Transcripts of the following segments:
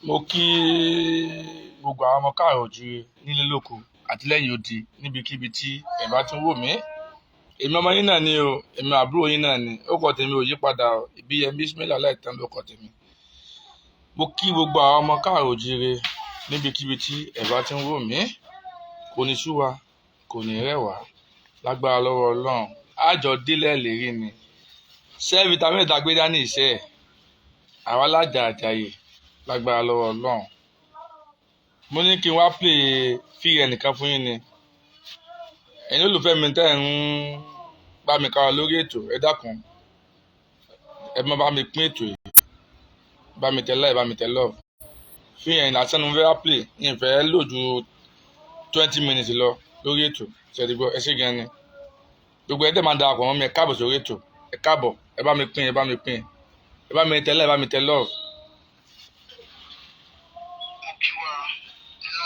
Mo kí gbogbo àwọn ọmọ káàrọ̀ oòjíire nílé lóko àti lẹ́yìn odi níbikíbi tí ẹ bá ti ń wò mí. Èmi ọmọ yín náà ni o, èmi àbúrò yín náà ni. Orúkọ tèmi ò yí padà o, Ìbíyẹmí Ismail Aláìtàn lórúkọ tèmi. Mo kí gbogbo àwọn ọmọ káàrọ̀ oòjíire níbikíbi tí ẹ bá ti ń wò mí. Kò ní sú wa, kò ní rẹ̀ wá. Lágbára lọ́wọ́ Ọlọ́run. Àjọ délẹ̀ lérí ni. Ṣé vitamin tá gbé dání iṣẹ́ ẹ̀? Àwa lájà àjàyè lágbára lọ́wọ́ Ọlọ́run. Mo ní kí n wá play fíì ẹnìkan fún yín ni. Ẹ̀yin olólùfẹ́ mi tẹ́ ẹ̀ ń bá mi ká lórí ètò, ẹ dákun. Ẹ má bá mi pín ètò yìí. Bá mi tẹ like, bá mi tẹ love. Fíì ẹ̀yìn lásán ni mo fẹ́ wá play. Mi ò fẹ́ lò ju 20 minutes lọ lórí ètò. Ṣé ẹ ti gbọ́? Ẹ ṣé gan ni. Gbogbo ẹ tẹ́ máa ń darapọ̀ mọ́ mi, ẹ káàbọ̀ sórí ètò. Ẹ káàbọ̀, ẹ bá mi pín, ẹ bá mi pín. Ẹ bá mi tẹ like, ẹ bá mi tẹ love. Mo kí wa nínú.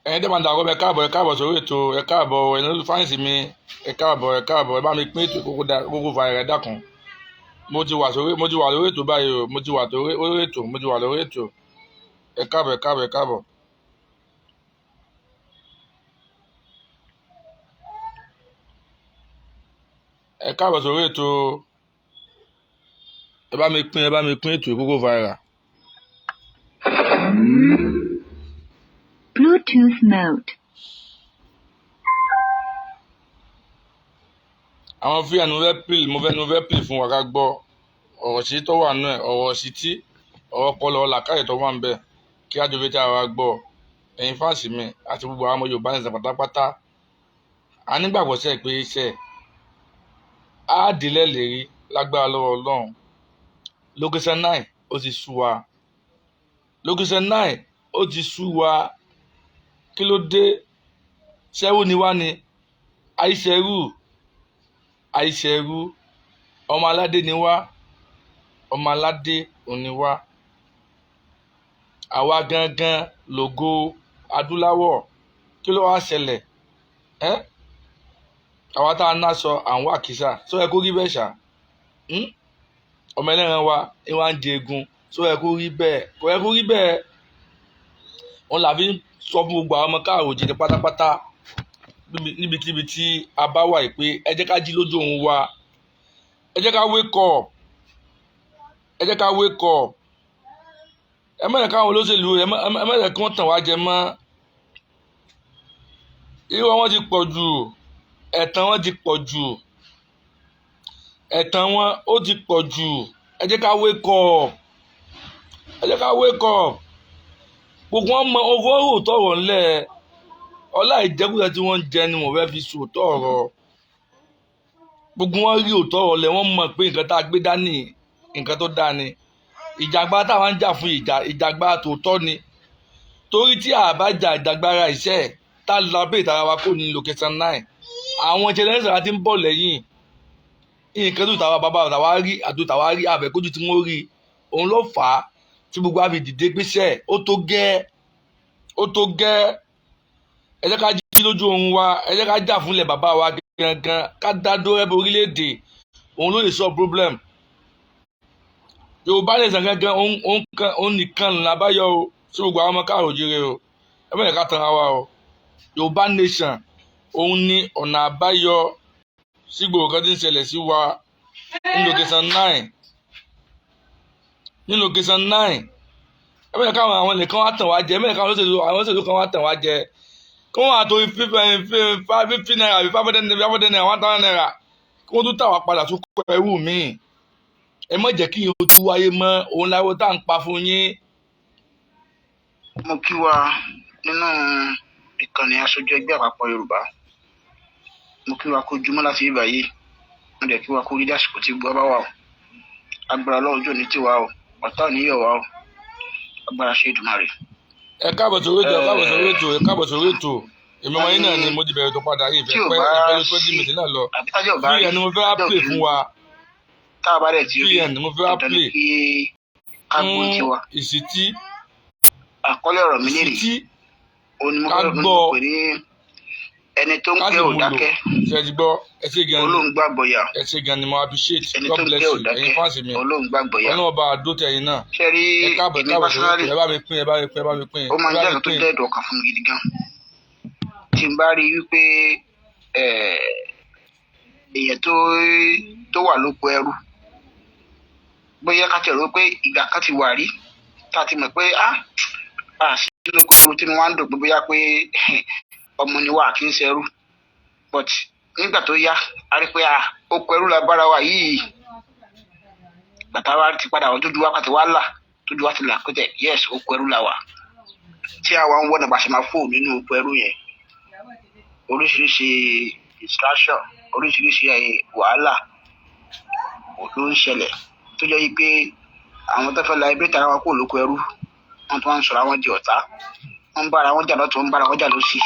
Ẹ̀yin tẹ́ máa ń darapọ̀ mọ́ mi, ẹ káàbọ̀, ẹ káàbọ̀ sórí ètò, ẹ káàbọ̀, ẹ̀yin olólùfẹ́ fans mi, ẹ káàbọ̀, ẹ káàbọ̀, ẹ bá mi pín ètò kókó dá kókó fa ẹ dákun. Mo ti wà lórí ètò báyìí o, mo ti wà lórí ètò, mo ti wà lórí ètò. Ẹ káàbọ̀, ẹ káàbọ̀, ẹ káàbọ̀. Ẹ káàbọ̀ sórí ètò. Ẹ bá mi pín, ẹ bá mi pín ètò kókó viral. Bluetooth mode. Àwọn fíà ni mo fẹ́ play, mo fẹ́ play fún wa ká gbọ́ ọ̀rọ̀ sí tó wà nínú ẹ̀, ọ̀rọ̀ sí tí ọ̀rọ̀ ọpọlọ làákàyè tó wà ńbẹ̀ kí á jọ fi tí ara wa gbọ́. Ẹ̀yin fans mi àti gbogbo àwọn ọmọ Yorùbá nation pátápátá. A nígbàgbọ́ sẹ́ pé iṣẹ́ á délẹ̀ lérí lágbára lọ́wọ́ Ọlọ́run. Location nine ó ti sú wa. Location nine ó ti sú wa. Kí ló dé? Ṣẹ́rú ni wá ni? Àìṣẹ́rú, àìṣẹ́rú. Ọmọ aládé ni wá. Ọmọ aládé òun ni wá. Àwa gangan lògo adúláwọ̀. Kí ló wá ṣẹlẹ̀? Ẹ́? Àwa tá a náṣọ à ń wá àkísà. Ṣó yẹ kó rí bẹ́ẹ̀ ṣá? Hmm? Ọmọ ẹlẹ́ran wa ń wá ń jẹ egun. Ṣó yẹ kó rí bẹ́ẹ̀? Kò yẹ kó rí bẹ́ẹ̀. Òun là fi ń sọ fún gbogbo àwọn ọmọ káàrọ̀ oòjíire pátápátá níbikíbi tí a bá wà yìí pé ẹ jẹ́ ká jí lójú oorun wa. Ẹ jẹ́ ká wake up. Ẹ jẹ́ ká wake up. Ẹ má jẹ́ káwọn olóṣèlú, ẹ má jẹ́ kí wọ́n tàn wá jẹ mọ́. Irọ́ wọn ti pọ̀ jù. Ẹ̀tàn wọn ti pọ̀ jù. Ẹ̀tàn wọn ó ti pọ̀ jù. Ẹ jẹ́ ká wake up. Ẹ jẹ́ ká wake up. Gbogbo wọn mọ owó òótọ́ ọ̀rọ̀ ńlẹ̀. Ọlá ìjẹkújẹ tí wọ́n ń jẹ ni wọ́n fẹ́ fi sòótọ́ ọ̀rọ̀. Gbogbo wọn rí òótọ́ ọ̀rọ̀ lẹ̀, wọ́n mọ̀ pé nǹkan tá a gbé dání, nǹkan tó dáa ni. Ìjàgbá táwa ń jà fún ìjà, ìjàgbá tòótọ́ ni. Torí tí a bá jà ìjàgbára iṣẹ́ tá a lọ bẹ́ẹ̀ tara wa kò ní location nine. Àwọn generation tí ń bọ̀ lẹ́yìn. Nǹkan tó tàwa bàbá tàwa rí àti tàwa rí àbẹ̀kójú tí wọ́n rí. Òun ló fà á tí gbogbo wa fi dìde pé ó tó gẹ́, ó tó gẹ́. Ẹ jẹ́ ká jí lójú oorun wa, ẹ jẹ́ ká jà fúnlẹ̀ bàbá wa gangan, ká dá dúró rẹ́bí orílẹ̀-èdè. Òun ló lè solve problem. Yorùbá nation gangan, òun nìkan làbáyọ o sí gbogbo àwọn ọmọ káàrọ̀ oòjíire o. Ẹ má jẹ́ ká tanra wa o. Yorùbá nation òun ní ọ̀nà àbáyọ sí gbogbo nǹkan tí ń ṣẹlẹ̀ sí wa ní location nine. Ní location nine. Ẹ má jẹ́ káwọn àwọn nìkan wá tàn wá jẹ. Ẹ má jẹ́ káwọn olóṣèlú, àwọn olóṣèlú kan wá tàn wá jẹ. Kí wọ́n wá torí 50 naira àbí 500 naira, 1,000 naira kí wọ́n tún tà wá padà tún kọ́ ẹrú mi. Ẹ má jẹ́ kí ìyẹn ó tún wáyé mọ́. Òun láwo tá à ń pa fún yín. Mo kí wa nínú ìkànnì aṣojú ẹgbẹ́ àpapọ̀ Yorùbá. Mo kí wa kó ojúmọ́ láti ibà yìí. Mo dẹ̀ kí wa kó rí dásìkò tí gbọ́ bá wà o. Agbára Ọlọ́run ojú òní tiwa o. Ọ̀tá ò ní yọ̀ wá o. Agbára ṣe Èdùmàrè. Ẹ káàbọ̀ sórí ètò, ẹ káàbọ̀ sórí ètò, ẹ káàbọ̀ sórí ètò. Èmi ọmọ yín náà ni mo ti bẹ̀rẹ̀ tó padà yìí. Tí Ìfẹ́ ò pẹ́ bá ìfẹ́ ló sí 20 minutes náà lọ. àbí tájọ́ ò bá Fíì rí ẹ̀ ni mo fẹ́ wá tájọ́ play kì í fún wa. tá a bá dẹ̀ ti rí Fíì ẹ̀ ni mo fẹ́ wá dandan ni play kí ká gbóhùn fún tiwa. ìsítí. Àkọlé ọ̀rọ̀ mi lérè Ìsítí òun ni mo ká fẹ́ mo gbọ́. pè ní Ẹni tó ń Ká pẹ́ sì ò mú lò. dákẹ́, Ṣe ti gbọ́? Ẹ ṣé gan ni. olóhùn gbàgbọ́yà. Ẹ ṣé gan ni, mo appreciate. Ẹni God tó ń bless pẹ́ ò you, dákẹ́, ẹ̀yin fans mi. olóhùn gbàgbọ́yà. Ọlọ́run ọba àdó tẹ ẹ̀yin náà. Ṣe rí Ẹ káàbọ̀, ẹ èmi káàbọ̀ sórí ètò. personally, Ẹ bá mi pín, ẹ bá mi pín, ẹ bá mi pín, ó máa ẹ ń bá jẹ́ mi nǹkan tó pín. jẹ́ ẹ̀dùn ọkàn fún mi gidi gan tí n bá rí i wípé èèyàn tó wà lóko ẹrú, bóyá ká tẹ̀ rò pé ìgbà kan ti wà rí tá a ti mọ̀ pé á sí lóko ẹrú, tí mo wá ń dùn pé bóyá pé ọmọ ni wà kí n ṣẹrú, but nígbà tó yá a rí pé oko ẹrú la bára wa yìí. Bàtà wa ti padà wọ́n, tójú wa pàtó wa là, tójú wa ti là pété, yes, oko ẹrú la wà tí àwa ń wọ́nà bá ṣe máa fò nínú oko ẹrú yẹn. Oríṣiríṣi distraction, oríṣiríṣi wàhálà ló ń ṣẹlẹ̀ tó jẹ́ wípé àwọn tó fẹ́ la ẹbí tara wọn kó lóko ẹrú, wọ́n tó wá ń sọ̀rọ̀ àwọn di ọ̀tá, wọ́n ń bára wọn jà lọ́tún, wọ́n ń bára wọn jà lọ́sì,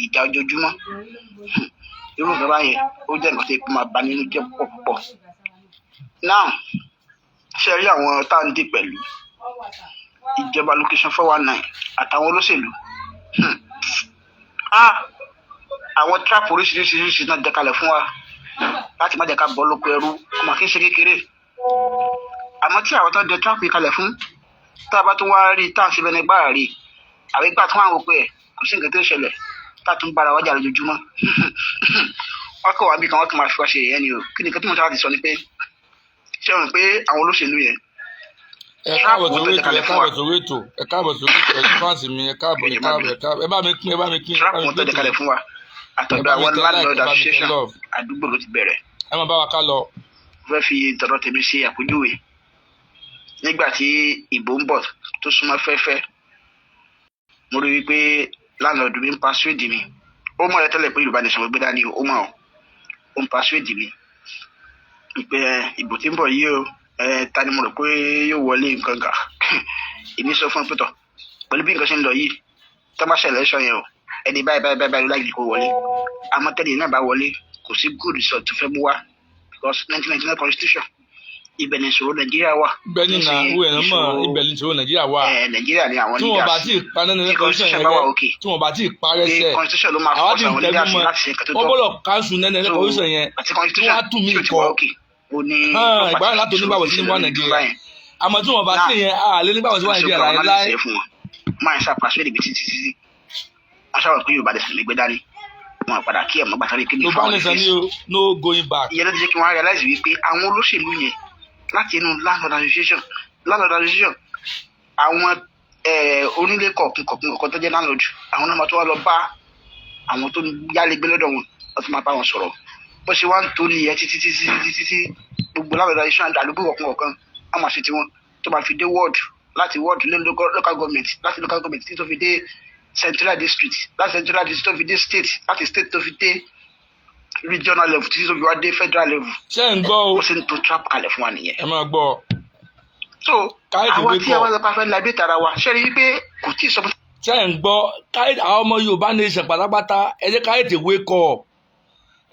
ìjà ojoojúmọ́. Irú nǹkan báyẹn, ó jẹ́ nǹkan tó yẹ kó máa bà nínú jẹ́ púpọ̀ púpọ̀. Now, ṣe rí àwọn tá à ń dì pẹ̀lú ìjọba location 419 àtàwọn olóṣèlú, àwọn trap oríṣiríṣiríṣi náà dẹ kalẹ̀ fún wa láti má jẹ́ ká bọ́ lóko ẹrú, kó máa kí n ṣe kékeré. Àmọ́ tí àwọn tó dẹ trap yìí kalẹ̀ fún, tá a bá tún wá rí tá a ṣe bẹni gbáà rí, àbí gbà tó wà wò pé ẹ̀ kò sí nǹkan tó ń ṣẹlẹ̀, tá a tún bára wájà lójoojúmọ́, wọ́n kọ̀ wá bí kan, wọ́n tún máa fi wá ṣe ìyẹn ni o. Kí ni nǹkan tí mo ṣe láti sọ ni pé, ṣé o rò pé àwọn olóṣèlú yẹn Ẹ trap káàbọ̀ wọn tó sórí dẹ ètò, ẹ kalẹ̀ fún wa, káàbọ̀ sórí ètò, ẹ káàbọ̀ sórí ètò, ẹ̀yin fans mi, ẹ káàbọ̀, ẹ ẹ̀jẹ̀ má káàbọ̀, bínú, ẹ káàbọ̀. Ẹ bá mi pín, ẹ bá mi pín, ẹ trap bá mi wọn tó pín dẹ ètò kalẹ̀ yìí. fún wa Ẹ àtọ̀dọ̀ bá mi àwọn tẹ like, landlord ẹ bá mi tẹ association love. àdúgbò ló ti bẹ̀rẹ̀. Ẹ máa bá wa ká lọ. Mo fẹ́ fi tọ̀dọ̀ tèmi ṣe àpèjúwe. Nígbà tí ìbò ń bọ̀ tó súnmọ́ fẹ́fẹ́, mo rí wípé landlord mi ń persuade mi. Ó mọ̀ ẹ́ tẹ́lẹ̀ pé Yorùbá nation mo gbé dání o, ó mọ̀ ọ́. Ó ń persuade mi pé ìbò tí ń bọ̀ yìí o, ta ni mo rò pé yóò wọlé nǹkan gà. Èmi sọ fún ẹ pé tọ̀, pẹ̀lú bí nǹkan ṣe ń lọ yìí, tó bá ṣe election yẹn o, ẹni báyìí báyìí báyìí báyìí láì kó wọlé. Àmọ́ tẹ́lẹ̀ náà bá wọlé, kò sí good result tó fẹ́ mú wá, because 1999 constitution, ibẹ̀ ni ìṣòro Nàìjíríà wà. Ibẹ̀ Kì ní í na ṣe wúwo ẹ̀rọ mọ̀, ìṣòro ibẹ̀ ní ìṣòro Nàìjíríà wà. Nàìjíríà ni àwọn Tí wọn bá leaders. tí ì pa nínú Tí constitution constitution yẹn bá wà rẹ́, òkè, tí wọn bá tí ì parẹ́ pé sẹ́, constitution ló máa àwa force ti ń àwọn tẹnu leaders mọ́. láti ṣe nǹkan tó Wọ́n tọ́. gbọ́dọ̀ cancel nínú So constitution yẹn àti kí constitution wọ́n á tún mí tí ò ti kọ. wà òkè, ó ní ló Ìgbà fà yẹn tí látò ìṣòro nígbàgbọ́ fi sí ṣẹlẹ̀ nígbà lójoojúmọ́ Nàìjíríà. báyẹn. Àmọ́ tí wọn bá Now, sí yẹn, a lè nígbàgbọ́ sí wà àti Nàìjíríà ṣe àwọn láéláé. analysis yẹn fún wọn, máa ń ṣàpàṣẹ ibi títí títí wọn ṣàwọn pé Yorùbá nation lè gbé dání, wọn padà kí ẹ̀ mọ́ gbàtàrí kí ni Yorùbá fáwọn nation face. ni o, no going back. Ìyẹn ló ti jẹ́ kí wọ́n realize wípé àwọn olóṣèlú yẹn, láti inú landlord association, àwọn onílé kọ̀ọ̀kan kọ̀ọ̀kan kọ̀ọ̀kan tó jẹ́ landlord, àwọn náà máa tó wá lọ bá àwọn tó ń yálégbé lọ́dọ̀ wọn, wọ́n tún máa bá wọn sọ̀rọ̀. Bó ṣe wá ń tó nìyẹn títí títí títí títí, gbogbo landlord association àdúgbò kọ̀ọ̀kan kọ̀ọ̀kan wọ́n máa ṣe tiwọn, tó máa fi dé ward, láti ward lé local government, láti local government títí tó fi dé central district, láti central district tó fi dé state, láti state tó fi dé regional level, títí tó fi wá dé federal level. Ṣé ń gbọ́ o? Bó ṣe ń to trap kalẹ̀ fún wa nìyẹn. Ẹ máa gbọ́. So Káyọ̀dé àwa wake tí a wá up. lọ pa fẹ́ liberate ara wa, ṣé rí i pé kò tí ì sọ fún Ṣé ń gbọ́? Káyọ̀dé, àwọn ọmọ Yorùbá nation pátápátá, ẹ jẹ́ káyọ̀dé wake up,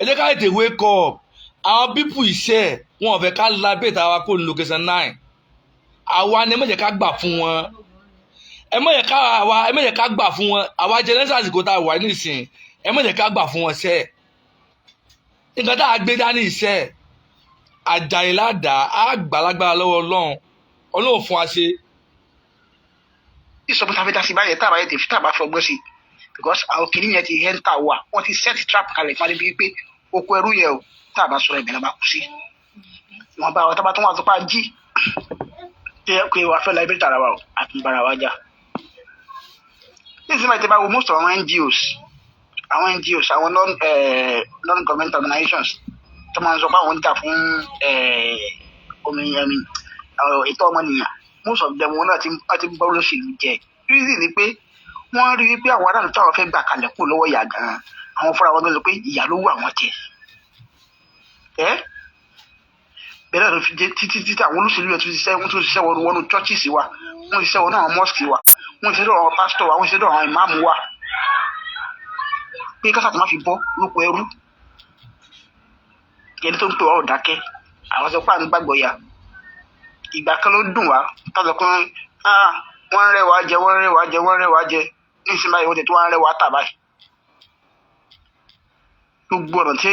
ẹ jẹ́ káyọ̀dé wake up. Àwọn people iṣẹ́ wọn ò fẹ́ ká liberate àwa kó ní location nine. Àwa ni ẹ má jẹ́ ká gbà fún wọn, ẹ má jẹ́ ká àwa, ẹ má jẹ́ ká gbà fún wọn. Àwa generation àsìkò tá a wà nísìn, ẹ má jẹ́ ká gbà fún wọn sẹ́ẹ̀. Nǹkan tá a gbé dání iṣẹ́ Àjàyí ládàá, á gbà lágbára lọ́wọ́ Ọlọ́run. Ọlọ́run fún wa ṣe. Tí sọ fún tàbí dá sí báyẹn, tá a bá yẹ tèfi tá a bá fọgbọ́n sí, because àwọn kìnìún yẹn ti enter wa, wọ́n ti set trap kalẹ̀ fún wa níbi pé oko ẹrú yẹn o, tá a bá sọ̀rọ̀, ìbẹ̀rẹ̀ máa kú sí wọn bá wa. Tá a bá tún wà tó pa jí pé wàá fẹ́ liberate ara wa o, àti bára wa jà. Nísìnyí báyìí, tẹ́ bá wo most of àwọn NGOs, àwọn NGOs, àwọn non government organizations tó máa ń sọ pé àwọn ń jà fún omi ètò ọmọnìyàn, most of them, wọn náà ti ń bọ́ lóṣèlú jẹ. Reason ni pé wọ́n rí wípé àwọn aráàlú táwọn fẹ́ gbà kalẹ̀ kúrò lọ́wọ́ ìyà gan-an, àwọn fúnra wọn gan sọ pé ìyà ló wù àwọn jẹ. Ẹ́ bẹ́ẹ̀ náà ló fi jẹ́ títí títí àwọn olóṣèlú yẹn tún ṣiṣẹ́, wọ́n tún ṣiṣẹ́ wọnú churches wa, wọ́n ṣiṣẹ́ wọnú àwọn mosque wa, wọ́n ṣiṣẹ́ wọnú àwọn pastor wa, wọ́n ṣiṣẹ́ wọnú àwọn ìmáàmù wa, pé kásà tó má fi bọ́ lóko ẹrú. Ẹni tó ń pè wá ò dákẹ́. Àwọn sọ pé à ń gbàgbọ́ ya ìgbà kan ló dùn wá tọ́jọ́ pé wọ́n ń rẹ́ wa jẹ, wọ́n ń rẹ́ wa jẹ, wọ́n ń rẹ́ wa jẹ. Nísìnyí báyìí, wọ́n ti tó wá ń rẹ́ wa tà báyìí. Gbogbo ọ̀nà tí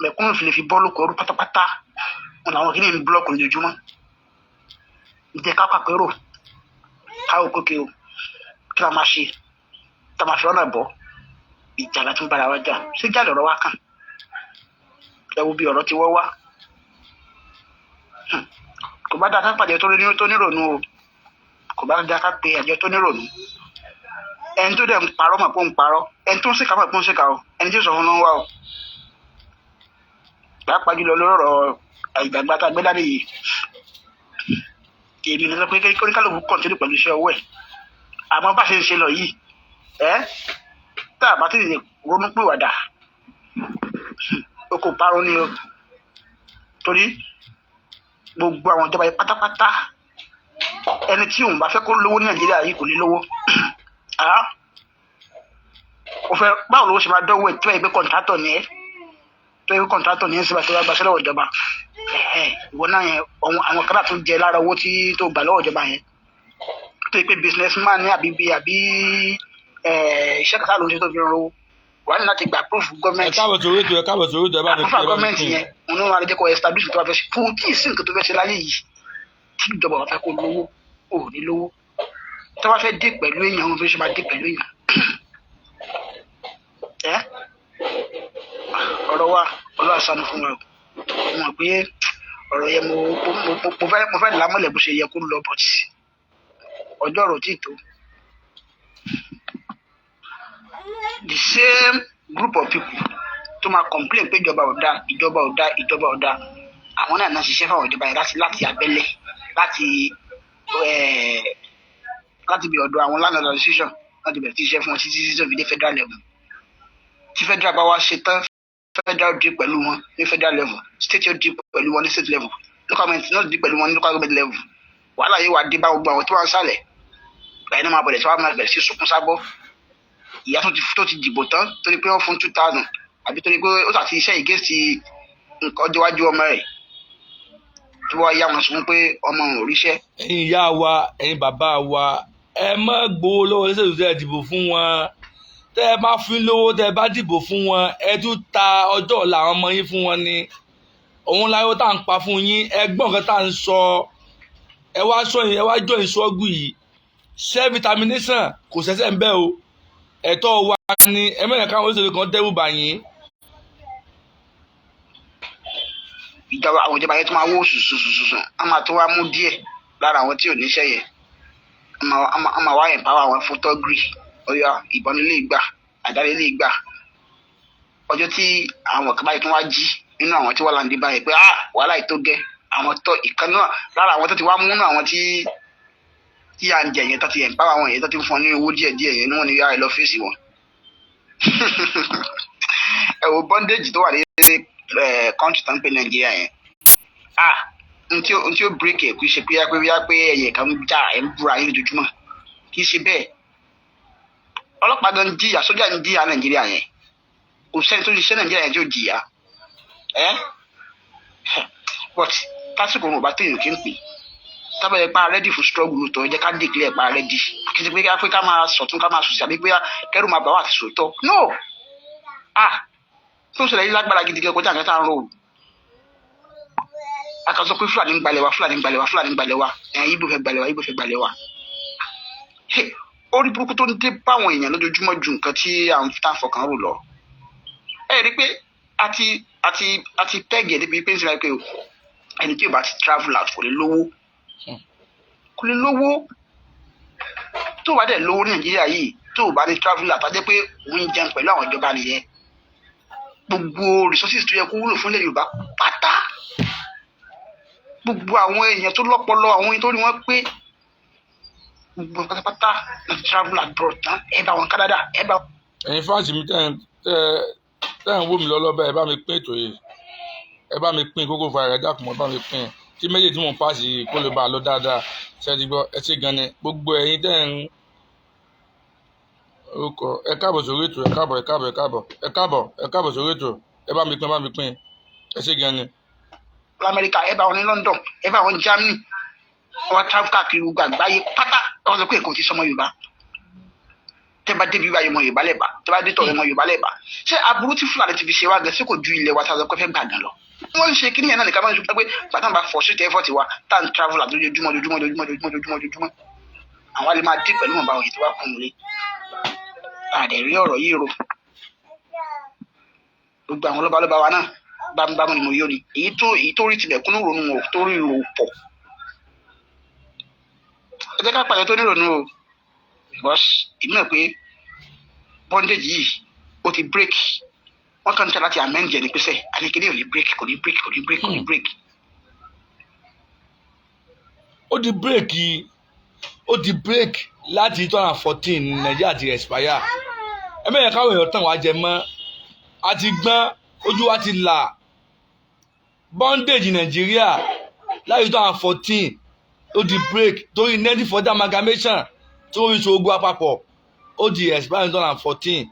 mẹ̀kúnnù fi lè fi bọ́ lóko ẹrú pátápátá wọn làwọn kìíní ń block lójoojúmọ́. Ǹjẹ́ ká pàpérò, káwọ́ kókè o, kí la máa ṣe tá a máa fi ọ̀nà bọ̀? Ìjà la tún bára wa jà. Ṣé jà lọ̀rọ̀ wa kàn? Ẹ wo bí ọ̀rọ̀ ti wọ́ wá. Kò bá dáa ká pàjẹ́ tó nírònú o, kò bá dáa ká pe àjọ tó nírònú. Ẹni tó dẹ̀ ń parọ́ mọ̀ pé ó ń parọ́, ẹni tó ń ṣèkà mọ̀ pé ó ń ṣèkà o, ẹni tí ó sọ fún ló ń wá o. Pàápàá jùlọ lórí ọ̀rọ̀ ìgbàgbà tá a gbé dání yìí, èmi ní sọ pé kí oníkálukú continue pẹ̀lú iṣẹ́ ọwọ́ ẹ̀. Àmọ́ bá ṣe ń ṣe lọ yìí, ẹ́ tá a bá tètè ronú pìwàdà, o kò parun ni o. Torí gbogbo àwọn ìjọba yìí pátápátá, ẹni tí òun bá fẹ́ kó lówó ní Nàìjíríà yìí kò lè lówó. O fẹ́ báwo lówó ṣe máa dọ́wọ́ ẹ̀ tó yẹ pé contractor ni ẹ́, tó yẹ pé contractor ni ẹ́, síbà tó bá gbaṣẹ́ lọ́wọ́ ìjọba, ìwọ náà yẹn, àwọn kan náà tún jẹ lára owó tí tó gbà lọ́wọ́ ìjọba yẹn. Tó yẹ pé businessman ní àbí bí àbí iṣẹ́ kàtà ló ń ṣe tó fi ń rówó, wà ní láti gba proof Ẹ gọ́ọ̀mẹ̀ntì. káàbọ̀ sórí ètò, ẹ káàbọ̀ sórí ètò, ẹ bá mi Àkúfà pín, ẹ bá mi gọ́ọ̀mẹ̀ntì pín. yẹn òun ló máa jẹ́ kó establish tó bá fẹ́ ṣe fún tí ì sí nǹkan tó fẹ́ ṣe láyé yìí. Tí ìjọba bá fẹ́ kó lówó, ò ní lówó. Tó bá fẹ́ dé pẹ̀lú èèyàn, òun fi ṣe máa dé pẹ̀lú èèyàn. Ẹ ọ̀rọ̀ wa, Ọlọ́run ṣàánú fún wa o. Mo mọ̀ pé ọ̀rọ̀ yẹn, mo fẹ́ lámọ̀lẹ̀ bó ṣe yẹ kó lọ, but ọjọ́ ọ̀rọ̀ tí tó. The same group of people tó máa complain pé ìjọba ò dáa, ìjọba ò dáa, ìjọba ò dáa, àwọn náà náà ṣiṣẹ́ fáwọn ìjọba yẹn láti abẹ́lẹ̀, láti bí ọ̀dọ̀ àwọn land association láti bẹ̀rẹ̀ sí iṣẹ́ fún wọn títí títí tó fi dé federal level. Tí federal bá wá ṣe tán, federal deal pẹ̀lú wọn ní federal level, state yóò deal pẹ̀lú wọn ní state level, local government náà deal pẹ̀lú wọn ní local government level. Wàhálà yìí wà dé bá gbogbo àwọn tó wà ń sàlẹ̀. Ìgbà yẹn náà máa bẹ̀rẹ̀ tí wọ́n máa bẹ̀rẹ̀ sí sunkún sábọ́. Ìyá tó ti dìbò tán torí pé wọ́n fún 2,000 àbí torí pé ó ṣàti iṣẹ́ against nǹkan ọjọ́ iwájú ọmọ rẹ̀, tó wá yá wọn sunkún pé ọmọ òun ò ríṣẹ́. Ẹ̀yin ìyá wa, ẹ̀yin bàbá wa, ẹ má gbowó lọ́wọ́ olóṣèlú tẹ́ ẹ dìbò fún wọn. Tẹ́ ẹ bá fún lówó, tẹ́ ẹ bá dìbò fún wọn, ẹ tún ta ọjọ́ ọ̀la àwọn ọmọ yín fún wọn ni. Òun láyọ̀ tá à ń pa fún yín. Ẹ gbọ́ nǹkan tá à ń sọ. Ẹ wá sọ yín, ẹ wá join struggle yìí. Self determination kò sẹ́sẹ̀ ń bẹ́ o, ẹ̀tọ́ wa ni. Ẹ mẹ́rin káwọn olóṣèlú kan dẹ́rù bà yín. Ìjọba, àwọn ìjọba yẹn tó máa wó sùsùsùsùn, á máa tó wá mú díẹ̀ lára àwọn tí ò níṣẹ́ yẹn, á máa wá empower àwọn fún thuggery. Ọ̀yà ìbọn nílé ìgbà, àdá nílé ìgbà. Ọjọ́ tí àwọn kan báyìí tó wá jí nínú àwọn tí wọ́n là ń dé báyìí pé, ah, wàhálà yìí tó gẹ́, àwọn tó ìkan náà lára àwọn tó ti wá múnú àwọn tí à ń jẹ yẹn, tó ti empower àwọn yẹn, tó ti ń fún ọ ní owó díẹ̀ díẹ̀ yẹn, ní wọ́n ní yára ẹ lọ fèsì wọn. Ẹ wo bondage tó wà ní country tó ń pè Nàìjíríà yẹn. Ah, n tí ó break ẹ̀, kì í ṣe pé ẹ̀yẹ kan ń jà, ẹ̀ ń búra yín lójoojúmọ́, kì í ṣe bẹ́ẹ̀. Ọlọ́pàá gan ń jìyà, sójà ń jìyà Nàìjíríà yẹn. Kò sẹ́ni tó ṣiṣẹ́ Nàìjíríà yẹn tí ó jìyà ẹ́. But tásìkò wọn ò bá téèyàn kí n pè tábà yẹ pa ready for struggle tó jẹ́ ká declare pa ready. Kì í ṣe pé ká máa sọ̀tún, ká máa sòsì, àbí pé kẹ́rù máa bà wá àti sòótọ́. No, ah, tó ń ṣẹlẹ̀ yìí lágbára gidi gan, kọjá nǹkan tá à ń rò ó. A kàn sọ pé Fúlàní ń gbalẹ̀ wa, Fúlàní ń gbalẹ̀ wa, Fúlàní ń gbalẹ̀ wa, ẹ̀ Ìgbò fẹ́ gbalẹ̀ wa, Ìgbò fẹ́ gbalẹ̀ wa. Orí burúkú tó ń dé báwọn èèyàn lójoojúmọ́ ju nǹkan tí à ń tá fọkàn rò lọ. Ẹ rí i pé àti peg ẹ̀ débi pé ń sìn pé ẹni tí ò bá ti travel out kò lè lówó, kò lè lówó. Tó o bá dẹ̀ lówó ní Nàìjíríà yìí, tó o bá ní travel out, á jẹ́ pé òun jẹun pẹ̀lú àwọn ìjọba nìyẹn. Gbogbo resources tó yẹ kó wúlò fún ilẹ̀ Yorùbá pátá, gbogbo àwọn èèyàn tó lọ́pọlọ, àwọn èèyàn tó rí wọn pé, gbogbo pátápátá láti travel abroad tán. Ẹ bá wọn Canada, ẹ bá. Ẹ̀yin fans mi tẹ́ ń wò mí lọ́lọ́ bẹ́ẹ̀, ẹ bá mi pín ètò yìí, ẹ bá mi pín kókó fa rẹ̀. Dákun, ẹ bá mi pín tí méjì tí mò ń pàṣẹ yìí kó lè bá a lọ dáadáa. Ṣe ti gbọ́? Ẹ ṣe gan ni gbogbo ẹ̀yin tẹ́ ń orúkọ. Ẹ káàbọ̀ sórí ètò, ẹ káàbọ̀, ẹ káàbọ̀, ẹ káàbọ̀, ẹ káàbọ̀, ẹ káàbọ̀ sórí ètò. Ẹ bá mi pín, ẹ bá mi pín. Ẹ ṣe gan ni. Lamẹ́ríkà, ẹ bá wọn ní London, ẹ bá wọn ní Germany, wọn travel káàkiri gbogbo àgbáyé pátá. Wọn sọ pé èkó ti sọmọ Yorùbá. Tẹ́ bá débi báyìí, ọmọ Yorùbá lẹ́bàá. Tẹ́ bá dé tọ̀, ọmọ Yorùbá lẹ́bàá. Ṣé aburú tí Fúlàní ti fi ṣe wá gan, ṣé kò ju ilẹ̀ wa tá a sọ pé fẹ́ gbà gan lọ? Wọ́n ń ṣe kíní yẹn náà nìkan máa ń sọ pé bàtà bá frustrate effort wa tá à ń travel àdójoojúmọ́, ojoojúmọ́, ojoojúmọ́, ojoojúmọ́, ojoojúmọ́, ojoojúmọ́. Àwọn alẹ́ máa dé pẹ̀lú ọ̀bá òyìn tó wá kún un lé àdẹ̀ rí ọ̀rọ̀ yìí ro. Gbogbo àwọn lọ́balọ́ba wa náà, bámúbámú ni mo yó ni. Èyí tó rí tilẹ̀ kúnú ronú wọn tó rí ro pọ̀. Ẹ jẹ́ ká pàdé tó nírònú o, because èmi náà pé bondage yìí, ó ti break. Wọ́n kàn ń tẹ́ láti amend ẹ̀ ní pẹ́sẹ̀ àníkíní ò ní break, kò ní break, kò ní break, kò ní break. Ó di break, ó di break láti 2014. Nàìjíríà ti expire. Ẹ mẹ́rin káwọn èèyàn tàn wá jẹ mọ́. A ti gbọ́n, ojú wa ti là. Bondage Nàìjíríà láti 2014, ó di break torí 1940 amalgamation tí wọ́n fi so ogun àpapọ̀. Ó di expire ní 2014.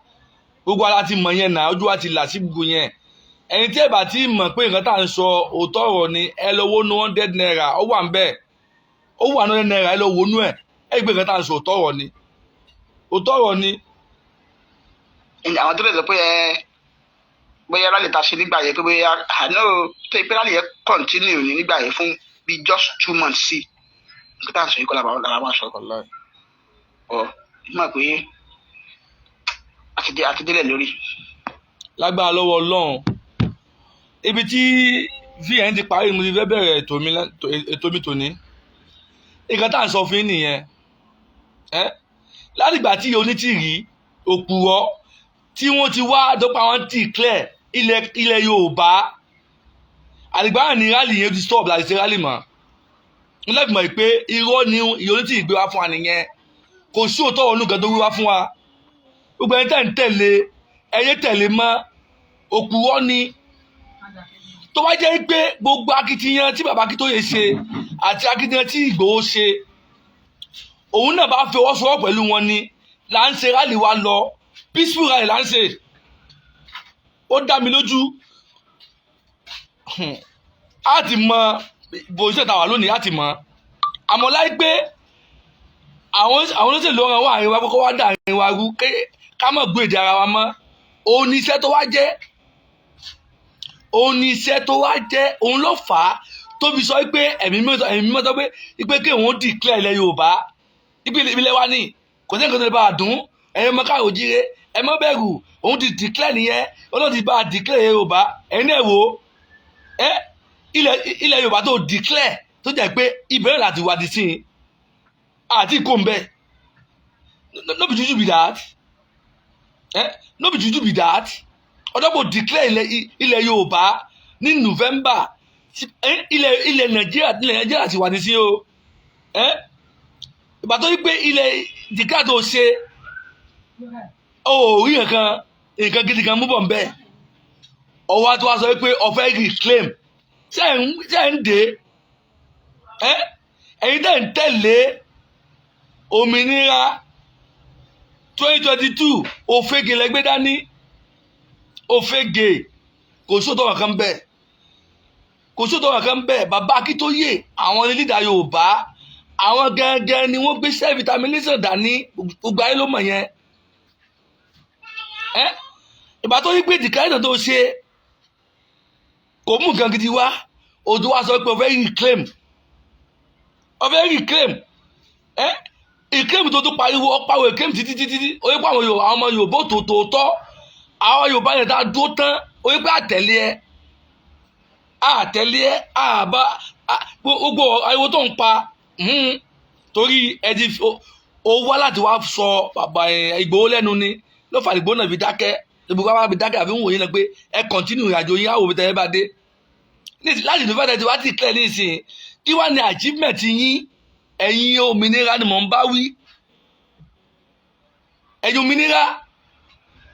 Gbogbo ara ti mọ̀ yẹn náà, ojú wa ti là sí gbogbo yẹn. Ẹni tí ẹ bá ti mọ̀ pé nǹkan tá à ń sọ òótọ́ ọ̀rọ̀ ni, ẹ lọ wo nu ₦100, ó wà ń bẹ̀, ó wà ní ₦100. Ẹ lọ wo nú ẹ, ẹ gbé nǹkan tá à ń sọ òótọ́ ọ̀rọ̀ ni, òótọ́ ọ̀rọ̀ ni. Àwọn tó lè sọ pé ẹ bóyá rally ta ṣe nígbà yẹn, pé bóyá àná tó pé rally yẹn continue ní nígbà yẹn fún bíi just 2 months sí nǹkan tá à ń sọ yìí kọ́ làwọn máa sọ ọ mọ̀ pé àti délẹ̀ lórí. Lágbára lọ́wọ́ Ọlọ́run, ibi tí VN ti parí, mo ti fẹ́ bẹ̀rẹ̀ ètò mi tòní. Nǹkan tá à ń sọ fún yín nìyẹn ẹ. Látìgbà tí Onítìrí òpùrọ́ tí wọ́n ti wá dọ́pọ̀, àwọn declare ilẹ̀ Yorùbá, àdìgbà ní rally yẹn ti stop láti ṣe rally mọ́. N lẹ́bi mọ̀ pé irọ́ ni Onítìrí gbé wá fún wa nìyẹn. Kò sí òótọ́ ọ̀nù kan tó wí wá fún wa. Gbogbo ẹni tẹ́ ń tẹ̀lé, ẹyẹ tẹ̀lé mọ́, òpùrọ́ ni. Tó bá jẹ́ pé gbogbo akitiyan tí bàbá Akíntóyè ṣe àti akitiyan tí Ìgbòho ṣe, òun náà bá fi ọwọ́ sowọ́ pẹ̀lú wọn ni, là ń ṣe rally wa lọ, peaceful rally là ń ṣe, ó dá mi lójú, á ti mọ position tá a wà lónìí, á ti mọ. Àmọ́ láìpẹ́, àwọn olóṣèlú ọ̀ràn wà àárín wa kọ́kọ́ wá dà àárín wa rú ká mọ̀ gbé èdè ara wa mọ́. Òun ni iṣẹ́ tó wá jẹ́, òun ni iṣẹ́ tó wá jẹ́. Òun ló fà á tó fi sọ pé ẹ̀mí mímọ́ sọ pé kí òun declare ilẹ̀ Yorùbá, ipe ilẹ̀ wa ní kò sí nǹkan tó lè bá a dùn. Ẹ̀yin ọmọ káàró jíire, ẹ má bẹ̀rù. Òun ti declare nìyẹn. Ọlọ́run ti bá a declare Yorùbá. Ẹ̀yin náà wò ó, ẹ ilẹ̀ Yorùbá tó declare, tó jẹ́ pé ìbẹ̀rẹ̀ láti wá di sí i àti kò ń bẹ̀. No be juju be that, eh? No be juju be that. Ọdọ́gbò declare ilẹ̀ Yorùbá ní November. Ilẹ̀ Nàìjíríà ti wà ní sí o. Ìgbà tó yí pé ilẹ̀ declare tó ṣe, ó rí nǹkan gidi kan mú bọ̀ ń bẹ́ẹ̀. Ọwọ́ tó wá sọ pé ó fẹ́ reclaim. Ṣé ẹ̀ ń dé ẹ̀yin tẹ̀ ń tẹ̀lé òmìnira 2022? Òfegè lẹ́gbẹ́ dání, òfegè. Kò sóòótọ́ kankan bẹ́ẹ̀, kò sóòótọ́ kankan bẹ́ẹ̀. Bàbá Akíntóyè, àwọn leader Yorùbá, àwọn gangan ni wọ́n gbé self determination dání. Gbogbo ayé ló mọ̀ yẹn. Ẹ́ ìgbà tó yí pé declaration tó ṣe kò mú nǹkan gidi wá, odò wa sọ pé ó fẹ́ reclaim, ó fẹ́ reclaim. Ẹ́ reclaim tó tún pariwo, ó pariwo reclaim títí títí. Ó yẹ pé àwọn Yorùbá, àwọn ọmọ Yorùbá tó tòótọ́, àwọn Yorùbá yẹn tá a dúró tán, ó yẹ pé àtẹ̀lé ẹ, àtẹ̀lé ẹ, àbá gbogbo ariwo tó ń pa, torí ẹ ti ó wá láti wá sọ bàbá Ìgbòho lẹ́nu ni ló fà. Ìgbòho náà fi dákẹ́, gbogbo wa fi dákẹ́, àfi ń wòye náà pé ẹ continue ìrìnàjò yín, àwọn òbí tẹ̀lé bá dé láti ìlú fẹ́ẹ́ tí wá ti clear nísìnyí. Kí wá ní achievement yín? Ẹ̀yin òmìnira ni mò ń bá wí. Ẹ̀yin òmìnira,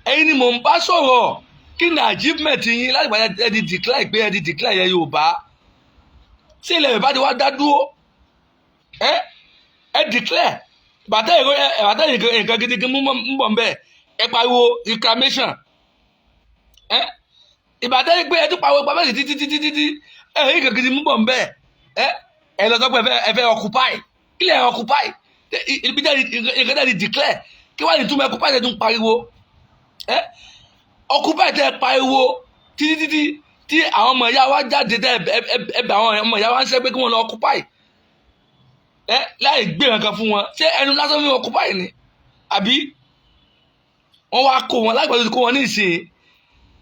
ẹ̀yin ni mò ń bá sọ̀rọ̀. Kí ni achievement yín láti gbà ẹ ti declare pé ẹ ti declare ilẹ̀ Yorùbá? Ṣé ilẹ̀ Yorùbá ti wá dá dúró? Ẹ declare bàtà bàtà nǹkan gidi mú bọ̀ ń bẹ̀, ẹ pariwo reclamation. Ẹ ìbàdàn yìí pé ẹ tún pariwo pàmẹ́sì títí títí títí, ẹ rí nǹkan gidi mú bọ̀ ń bẹ̀. Ẹ lọ sọ pé ẹ fẹ́ occupy. Kí lè occupy? Ibi tẹ́ nǹkan tẹ́ ti declare. Kí wàá ní túmọ̀ occupy tẹ́ tún pariwo? Ẹ occupy tẹ́ pariwo títí títí tí àwọn ọmọ ìyá wa jáde, tẹ́ ẹ bẹ àwọn ọmọ ìyá wa ń ṣẹ́ pé kí wọ́n lọ occupy, ẹ láì gbé nǹkan fún wọn. Ṣé ẹnu lásán fi occupy ni, àbí wọ́n wá kó wọn lágbàdo, kó wọn ní ìsìn?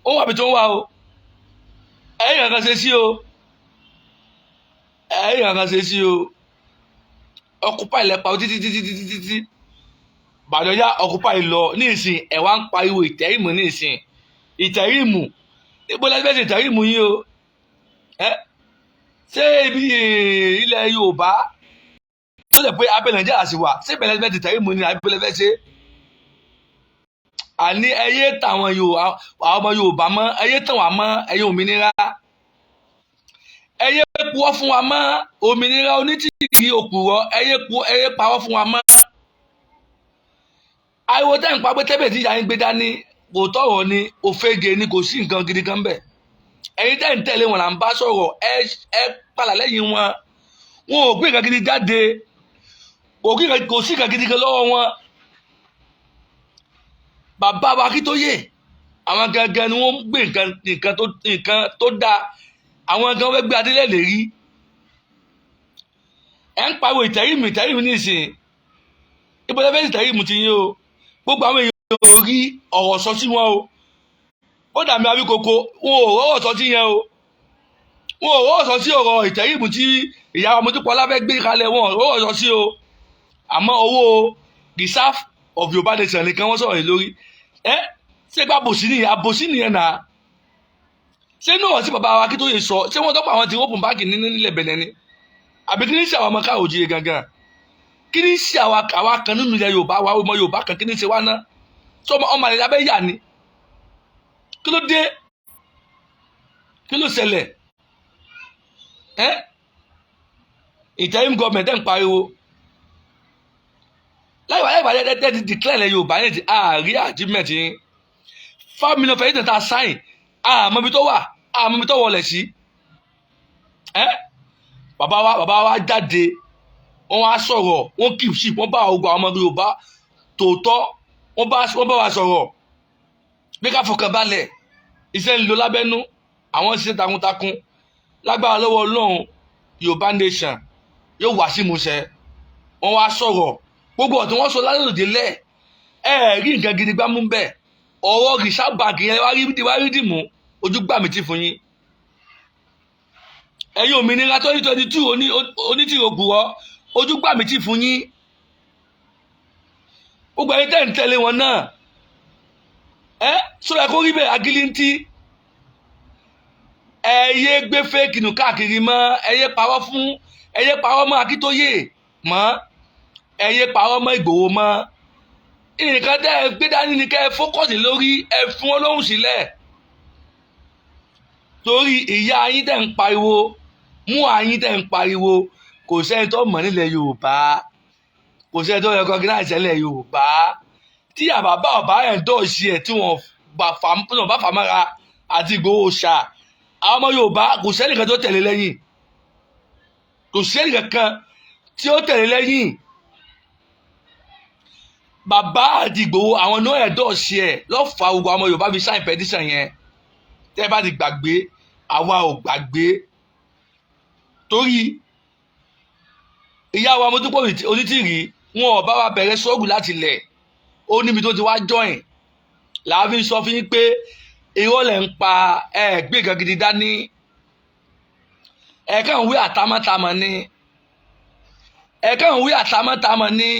Ó wà bí tí wọ́n wà o. Ẹ̀yìn kankan ṣe sí o, ẹ̀yìn kankan ṣe sí o. Occupy lẹ́pa o títí títí títí títí bàdàn yá occupy lọ ní ìsìn. Ẹ̀ wá ń pariwo interim ní ìsìn. Interim níbo lẹ́sẹ̀ fẹ́ ṣe interim yín o? Ẹ ṣé ibi ilẹ̀ Yorùbá tó lè pé abẹ́ Nàìjíríà sì wà, ṣé ìbẹ̀lẹ̀ fẹ́ ṣe interim ni, àbí ìbẹ̀lẹ̀ fẹ́ ṣe? Àní ẹyẹ tàwọn àwọn ọmọ Yorùbá mọ́, ẹyẹ tàn wá mọ́. Ẹyẹ òmìnira, ẹyẹ purọ́ fún wa mọ́. Òmìnira onítìrí òpùrọ́, ẹyẹ parọ́ fún wa mọ́. Ariwo tẹ́ ń pa pé tẹ́bẹ̀ tí ìyá yín gbé dání kò tọ̀rọ̀ ni, òfegè ni, kò sí nǹkan gidi kan bẹ̀. Ẹ̀yin tẹ́ ń tẹ̀lé wọn là ń bá sọ̀rọ̀. Ẹ padà lẹ́yìn wọn. Wọn ò gbé nǹkan gidi jáde, kò sí nǹkan gidi kan lọ́wọ́ wọn. Bàbá wa Akíntóyè, àwọn gangan ni wọ́n ń gbé nǹkan tó dáa. Àwọn gan fẹ́ gbé adélẹ̀ lérí. Ẹ̀ ń pariwo interim, interim nísìnyí. Ibo lẹ́fẹ̀ẹ́ interim ti yín o? Gbogbo àwọn èèyàn ò rí ọ̀rọ̀ sọ sí wọn o. Ó dàbí Awíkoko, wọn ò rọ́rọ̀ sọ sí yẹn o. Wọn ò rọ́rọ̀ sọ sí ọ̀rọ̀ interim tí ìyá Mọ́dúpọ̀lá fẹ́ gbé kalẹ̀. Wọn ò rọ́rọ̀ sọ sí o. Àmọ́ owó reserve of Yorùbá nation nìkan wọ́n sọ̀rọ̀ yìí lórí. Ẹ ṣé gba àbòsí nìyẹn? Àbòsí nìyẹn náà. Ṣé inú ọ̀rọ̀ tí bàbá wa Akíntóyè sọ, ṣé wọ́n tọ́pọ̀ àwọn tí open bank ní nílẹ̀ Bẹ̀nẹ̀ ni, àbí kí ní ṣe àwọn ọmọ káàró òjìye gangan? Kí ní ṣe àwa kan nínú ilẹ̀ Yorùbá wa, ọmọ Yorùbá kan, kí ní ṣe wá ná? Ṣé ọmọ àlè abẹ́ yà ni? Kí ló dé? Kí ló ṣẹlẹ̀? Ẹ́ interim government ẹ̀ ń pariwo láyé wàá láyé wàá tẹ́ ti declare ilẹ̀ Yorùbá yẹn ti àárí achievement yín. 5 million fẹ̀yìntì tá a sign, àmọ́ ibi tó wà, àmọ́ ibi tó wọlé sí. Ẹ́ bàbá wa jáde, wọ́n wá sọ̀rọ̀, wọ́n kì í sí, wọ́n bá ogun àwọn ọmọ Yorùbá tòótọ́, wọ́n bá wa sọ̀rọ̀ bí ká fọkàn balẹ̀. Iṣẹ́ ń lọ lábẹ́nú, àwọn ṣiṣẹ́ takuntakun. Lágbára lọ́wọ́ Ọlọ́run, Yorùbá nation yóò wá sí ìmúṣẹ. Wọ́n wá sọ̀rọ̀, gbogbo ọ̀tún wọ́n sọ lálòdì lẹ̀. Ẹ rí nǹkan gidi gbámú bẹ́ẹ̀. Ọ̀rọ̀ reserve bank yẹn wá rí dìmú. Ojú gbà mí tì fún yín. Ẹ̀yin òmìnira 2022 onítìrò òpùrọ̀, ojú gbà mí tì fún yín. Gbogbo ẹ̀yin tẹ́ ń tẹ̀lé wọn náà, ẹ sọ̀rọ̀ kó rí bẹ́ẹ̀. Agilintí, ẹ yé gbé fake nù káàkiri mọ́. Ẹ yé parọ́ mọ́ Akíntóyè mọ́. Ẹ yé parọ́ mọ́ Ìgbòho mọ́. Nǹkan tẹ́ ẹ gbé dání ni kẹ́ ẹ focus lórí. Ẹ fún wọn lóhùn sílẹ̀, torí ìyá yín tẹ́ ń pariwo mú àyín tẹ́ ń pariwo, kò sẹ́ni tó mọ̀ nílẹ̀ Yorùbá, kò sẹ́ni tó recognize nílẹ̀ Yorùbá. Tí àbábá ọ̀bá endorse ẹ̀, tí wọ́n bá fà mára àti Ìgbòho ṣá, àwọn ọmọ Yorùbá, kò sẹ́ni kan tó tẹ̀lé lẹ́yìn, kò sẹ́ni kankan tí ó tẹ̀lé lẹ́yìn. Bàbá àti Ìgbòho, àwọn náà endorse ẹ̀ lọ́fà. Gbogbo àwọn ọmọ Yorùbá fi sign petition yẹn. Tẹ́ bá ti gbàgbé, àwa ò gbàgbé, torí ìyá wa Mọ́dúpọ̀ Onítìrí, wọn ò bá wa bẹ̀rẹ̀ sọ́ọ̀gù láti lẹ̀. Ó níbi tó ti wá join làá fi ń sọ fún yín pé irọ́ lẹ̀ ń pa. Ẹ̀ gbé nǹkan gidi dání, ẹ̀ kàn ń wí àtàmọ́tàmọ́ ni, ẹ̀ kàn ń wí àtàmọ́tàmọ́ ni.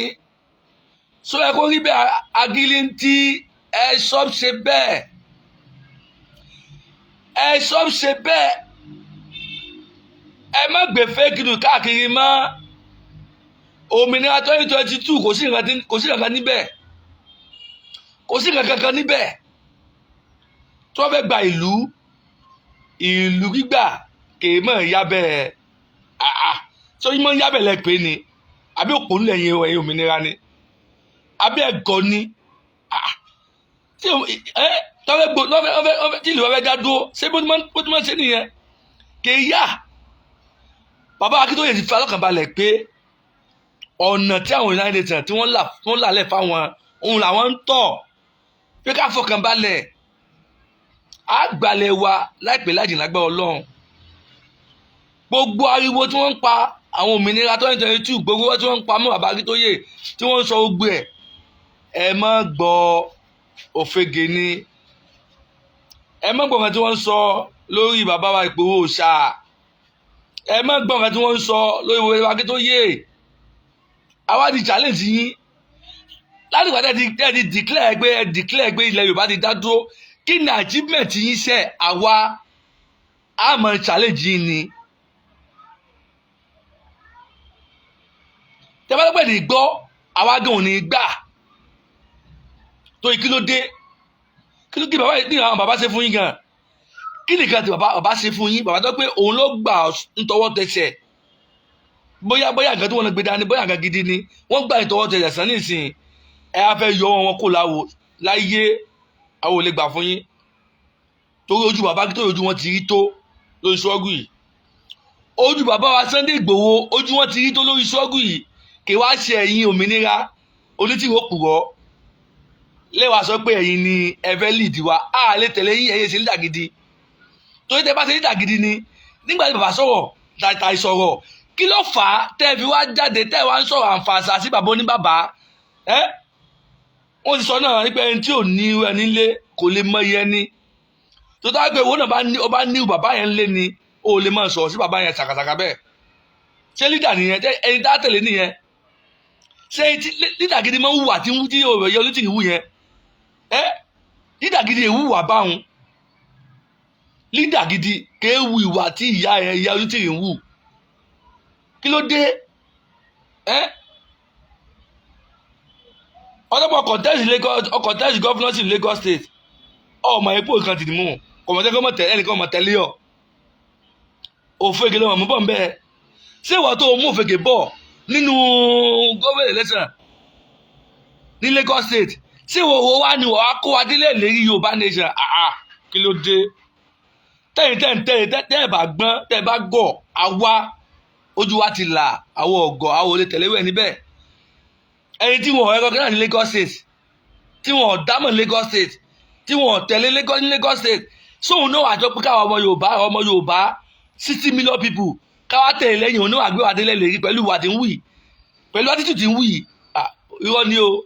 Sọ ẹ kó rí bẹ́ẹ̀. Agilintí, ẹ sọ ṣe bẹ́ẹ̀, ẹ sọ ṣe bẹ́ẹ̀. Ẹ má gbé fake news káàkiri mọ́. Òmìnira 2022, kò sí nǹkan níbẹ̀, kò sí nǹkan kankan níbẹ̀. Tí wọ́n fẹ́ gba ìlú, ìlú gbígbà kèé mọ̀ yábẹ́. Àà, sọ yín mọ̀ yábẹ́ lẹ pé ni, àbí òpònú lẹ́yìn ẹ̀yìn òmìnira ni, àbí ẹ̀gọ́ ni? Tí ẹ tọ́fẹ́ gbó tọ́fẹ́ tí ìlú wa fẹ́ dá dúró, ṣé bó ti máa ń ṣe nìyẹn? Kèé yá. Bàbá Akíntóyè ti fi alọ́kàn balẹ̀ pé ọ̀nà tí àwọn United Nations tí wọ́n là lẹ̀ fáwọn. Òun làwọn ń tọ̀ pé ká fọkàn balẹ̀, á gbalẹ̀ wa láìpẹ́ láìjìn lágbára Ọlọ́run. Gbogbo ariwo tí wọ́n ń pa àwọn òmìnira 2022, gbogbo tí wọ́n ń pa mọ́ bàbá Akíntóyè, tí wọ́n ń sọ gbogbo ẹ̀, ẹ má gbọ́, òfegè ni. Ẹ má gbọ́ nǹkan tí wọ́n ń sọ lórí bàbá wa Ìgbòho Òòṣà. Ẹ má gbọ́ nǹkan tí wọ́n ń sọ lórí bàbá Akíntóyè. Àwa di challenge yín láti ìgbà tẹ́ ti declare pé ẹ declare pé ilẹ̀ Yorùbá ti dá dúró. Kí ni achievement yín? Ṣe àwa á mọ̀ challenge yín ni. Tẹ́fẹ́lẹ́pẹ̀ ní gbọ́, àwa gan ò ní gbà tó. Kí ló dé? Kí ló kí bàbá ní àwọn bàbá ṣe fún yín gan? Kí nìkan tí bàbá ṣe fún yín? Bàbá tó pé òun ló gbà ń tọwọ́ tẹsẹ̀, bóyá nǹkan tí wọ́n gbé dání, bóyá nǹkan gidi ni wọ́n gbà ń tọwọ́ tẹsẹ̀ sàn nísìnyí. Ẹ á fẹ́ yọ wọn kó láwo láyé, àwọn ò lè gbà fún yín, torí ojú bàbá tó ojú wọn ti rí tó lórí ṣọ́ọ̀gù yìí. Ojú bàbá wa Sunday Igboho, ojú wọn ti rí tó lórí ṣọ́ọ̀gù yìí. Kì wá ṣe ẹ̀yin òmìnira onítìrò òpùrọ̀ lẹ́wàá sọ pé ẹ̀yin ni ẹ fẹ́ lead wa. Á lè tẹ̀lé yín. Ẹ̀yin ṣe leader gidi, torí tẹ bá ṣe leader gidi ni nígbà tí bàbá sọ̀rọ̀ tàìtà ìsọ̀rọ̀, kí ló fà á tẹ́ fi wá jáde, tẹ́ wá ń sọ̀rọ̀ àǹfààṣà sí bàbá oníbàbá? Ẹ́ wọ́n ti sọ náà nípa ẹni tí ò ní irú ẹni lé kò lè mọ iye ẹni tó dáa pé ìwọ náà bá ní bàbá yẹn lé ni ó lè máa sọ̀rọ̀ sí bàbá yẹn ṣàkàṣàkà bẹ́ẹ̀. Ṣé leader nìyẹn? Ẹni tá tẹ̀lé nìyẹn? Ṣé leader gidi máa ń hùwà tí ń tí òwe yẹ olùtìrì wù yẹn? Ẹ leader gidi èwù wà báwọn. Leader gidi kéwù ìwà tí ìyá ẹ ìyá olùtìrì ń wù. Kí ló dé? Ẹ ọlọ́pàá contest Lagos, contest governorship Lagos State, ọmọ epo kan ti mú kọ̀mọ̀tẹ́ kọ́mọ̀ tẹ̀lé ẹnìkan ọmọ tẹ̀lé ọ. Òfegè lọ́mọ mú bọ̀ ń bẹ́ẹ̀. Ṣé ìwà tó mú òfegè bọ̀ nínú gómìnà election ní Lagos State, ṣé ìwọ owó wa ni wàá kó wa délé lérí Yorùbá nation? Àà, kí ló dé tẹ́yìn tẹ́yìn tẹ́yìn tẹ́ ẹ̀ bá gbọ́n, tẹ́ ẹ bá gọ̀? Àwa ojú wa ti là, àwọn ọ̀gọ̀, àwọn olè tẹ̀lé wẹ̀ níbẹ̀. Ẹni tí wọn recognize ní Lagos State, tí wọn dámọ̀ ní Lagos State, tí wọn tẹ̀lé ní Lagos State, sóun náà àjọ pé káwa ọmọ Yorùbá, ọmọ Yorùbá 60 million people, káwa tẹ̀lé lẹ́yìn òun náà àgbé wa délẹ̀ lérí pẹ̀lú ìwà tí ń wù yìí, pẹ̀lú attitude tí ń wù yìí? Irọ́ ni o.